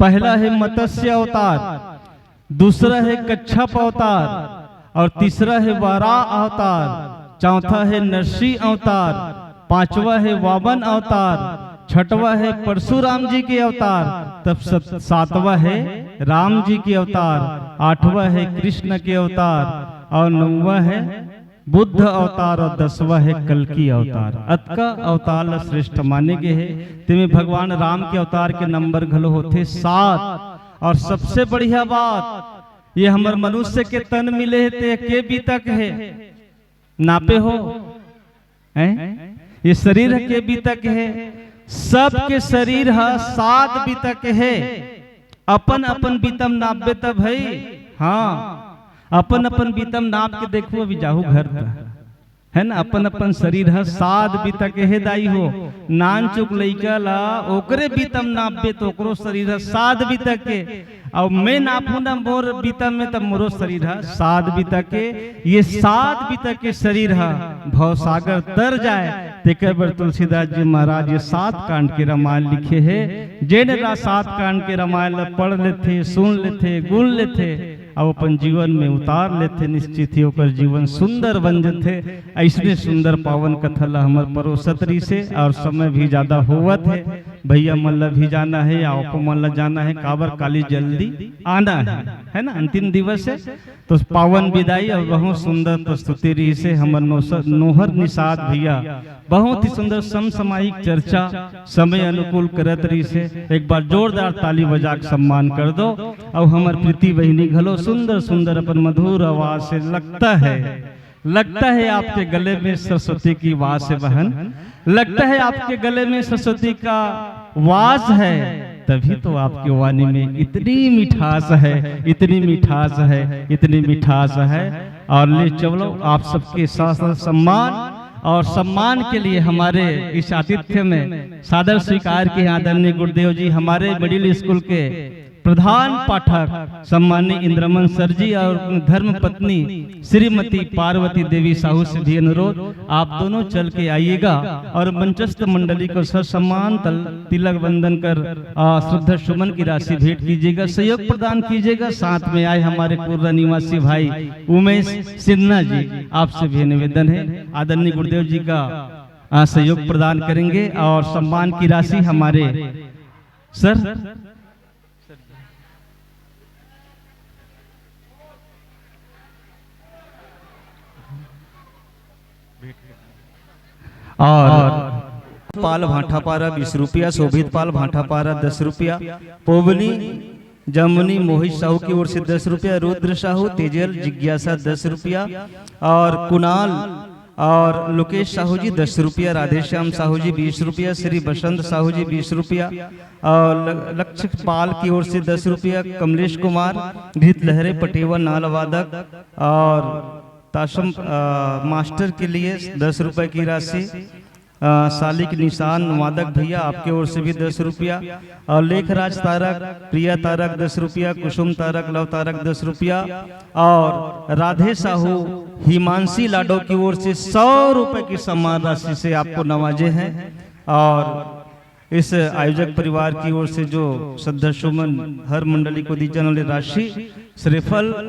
पहला है मत्स्य अवतार, दूसरा है कच्छप अवतार, और तीसरा है वाराह अवतार, चौथा है नरसिंह अवतार, पांचवा है वामन अवतार, छठवा है परशुराम जी के अवतार, तब सत-, सातवा है राम जी के अवतार, आठवा है कृष्ण के अवतार, और नौवा है बुद्ध अवतार, और दसवा है कल्कि अवतार। अतका अवतार ला श्रेष्ठ माने गे हे। तेमे भगवान राम के अवतार के नंबर घलो होथे सात। और सबसे बढ़िया बात, ये हमर मनुष्य के तन मिले हे, ते के बीतक हे? नापे हो? हैं? ये शरीर के बीतक हे? सबके शरीर ह सात बीतक हे। अपन अपन बीतम नापबे त भई, हाँ, अपन अपन बीतम नाप के देखो, अभी जाहू घर त, है ना? अपन अपन शरीर ह सात बीतक हे दाई हो। नान चुक लइका ला ओकरे बीतम नापबे त ओकरो शरीर ह सात बीतक हे। अउ मैं नापू ना मोर बीतम में, त मोरो शरीर ह सात बीतक हे। ये सात बीतक के शरीर ह भवसागर तर जाए, तेकर बर तुलसीदास जी महाराज ये सात कांड के रामायण लिखे हे। जेन ला सात कांड के रामायण ला पढ़ लेथे, सुन लेथे, गुन लेथे, अउ अपन जीवन में उतार लेथे, निश्चित ही ओकर जीवन सुंदर बन जथे। अइसने सुंदर पावन कथा ला हमर परोसत रहिसे, और समय भी ज्यादा होवत हे। भैया मन ला भी जाना हे, आप मन ला जाना हे, काबर काली जल्दी आना हे, है ना? अंतिम दिवस हे, तो पावन विदाई और बहुत सुंदर प्रस्तुति रहिसे हमर नोस-, नोहर निषाद भैया। बहुत ही सुंदर समसामयिक चर्चा समय अनुकूल करत रहिसे। एक बार जोरदार ताली बजा के सम्मान कर दो। अउ हमर प्रीति बहिनी घलो सुंदर सुंदर अपन मधुर आवाज से लगता है, लगता है आपके गले में सरस्वती की वास है बहन, लगता है आपके गले में सरस्वती का वास है, तभी तो आपकी वाणी में इतनी मिठास है, इतनी मिठास है, इतनी मिठास है। और ले चलो, आप सबके साथ साथ सम्मान, और सम्मान के लिए हमारे इस आतिथ्य में सादर स्वीकार किए आदरणीय गुरुदेव जी, हमारे मिडिल स्कूल के प्रधान पाठक सम्माननीय इंद्रमन सर जी और धर्म पत्नी श्रीमती पार्वती देवी साहू से भी अनुरोध, आप दोनों चल के आइएगा और मंचस्थ मंडली को ससम्मान तल-, तिलक वंदन कर, आ, श्रद्धा सुमन की राशि भेंट कीजिएगा, सहयोग प्रदान कीजिएगा। साथ में आए हमारे कुर्रा निवासी भाई उमेश सिन्हा जी, आपसे भी निवेदन है, आदरणीय गुरुदेव जी का, आ, सहयोग प्रदान करेंगे और सम्मान की राशि हमारे सर और पाल भाटापारा बीस रुपया, शोभित पाल भाटापारा दस रुपया, पोवनी जमुनी मोहित साहू की ओर से दस रुपया, रुद्र साहू तेजल जिज्ञासा दस रुपया, और कुणाल और लोकेश साहू जी दस रुपया, राधेश्याम साहू जी बीस रुपया, श्री बसंत साहू जी बीस रुपया, और ल-, लक्ष्य पाल की ओर से दस रुपया, कमलेश कुमार, घृत लहरे पटेवा नाल वादक, और ताशम, अ, मास्टर के लिए दस रुपए की राशि, अ, सालिक निशान वादक भैया, आपके ओर से भी दस रुपया, और लेखराज तारक, प्रिया तारक दस रुपया, कुसुम तारक, लव तारक दस रुपया, और राधे साहू हिमांशी लाडो की ओर से सौ रुपए की सम्मान राशि से आपको नवाजे हैं। और इस आयोजक परिवार की ओर से जो श्रद्धा सुमन हर मंडली को दी जाने वाली राशि श्रीफल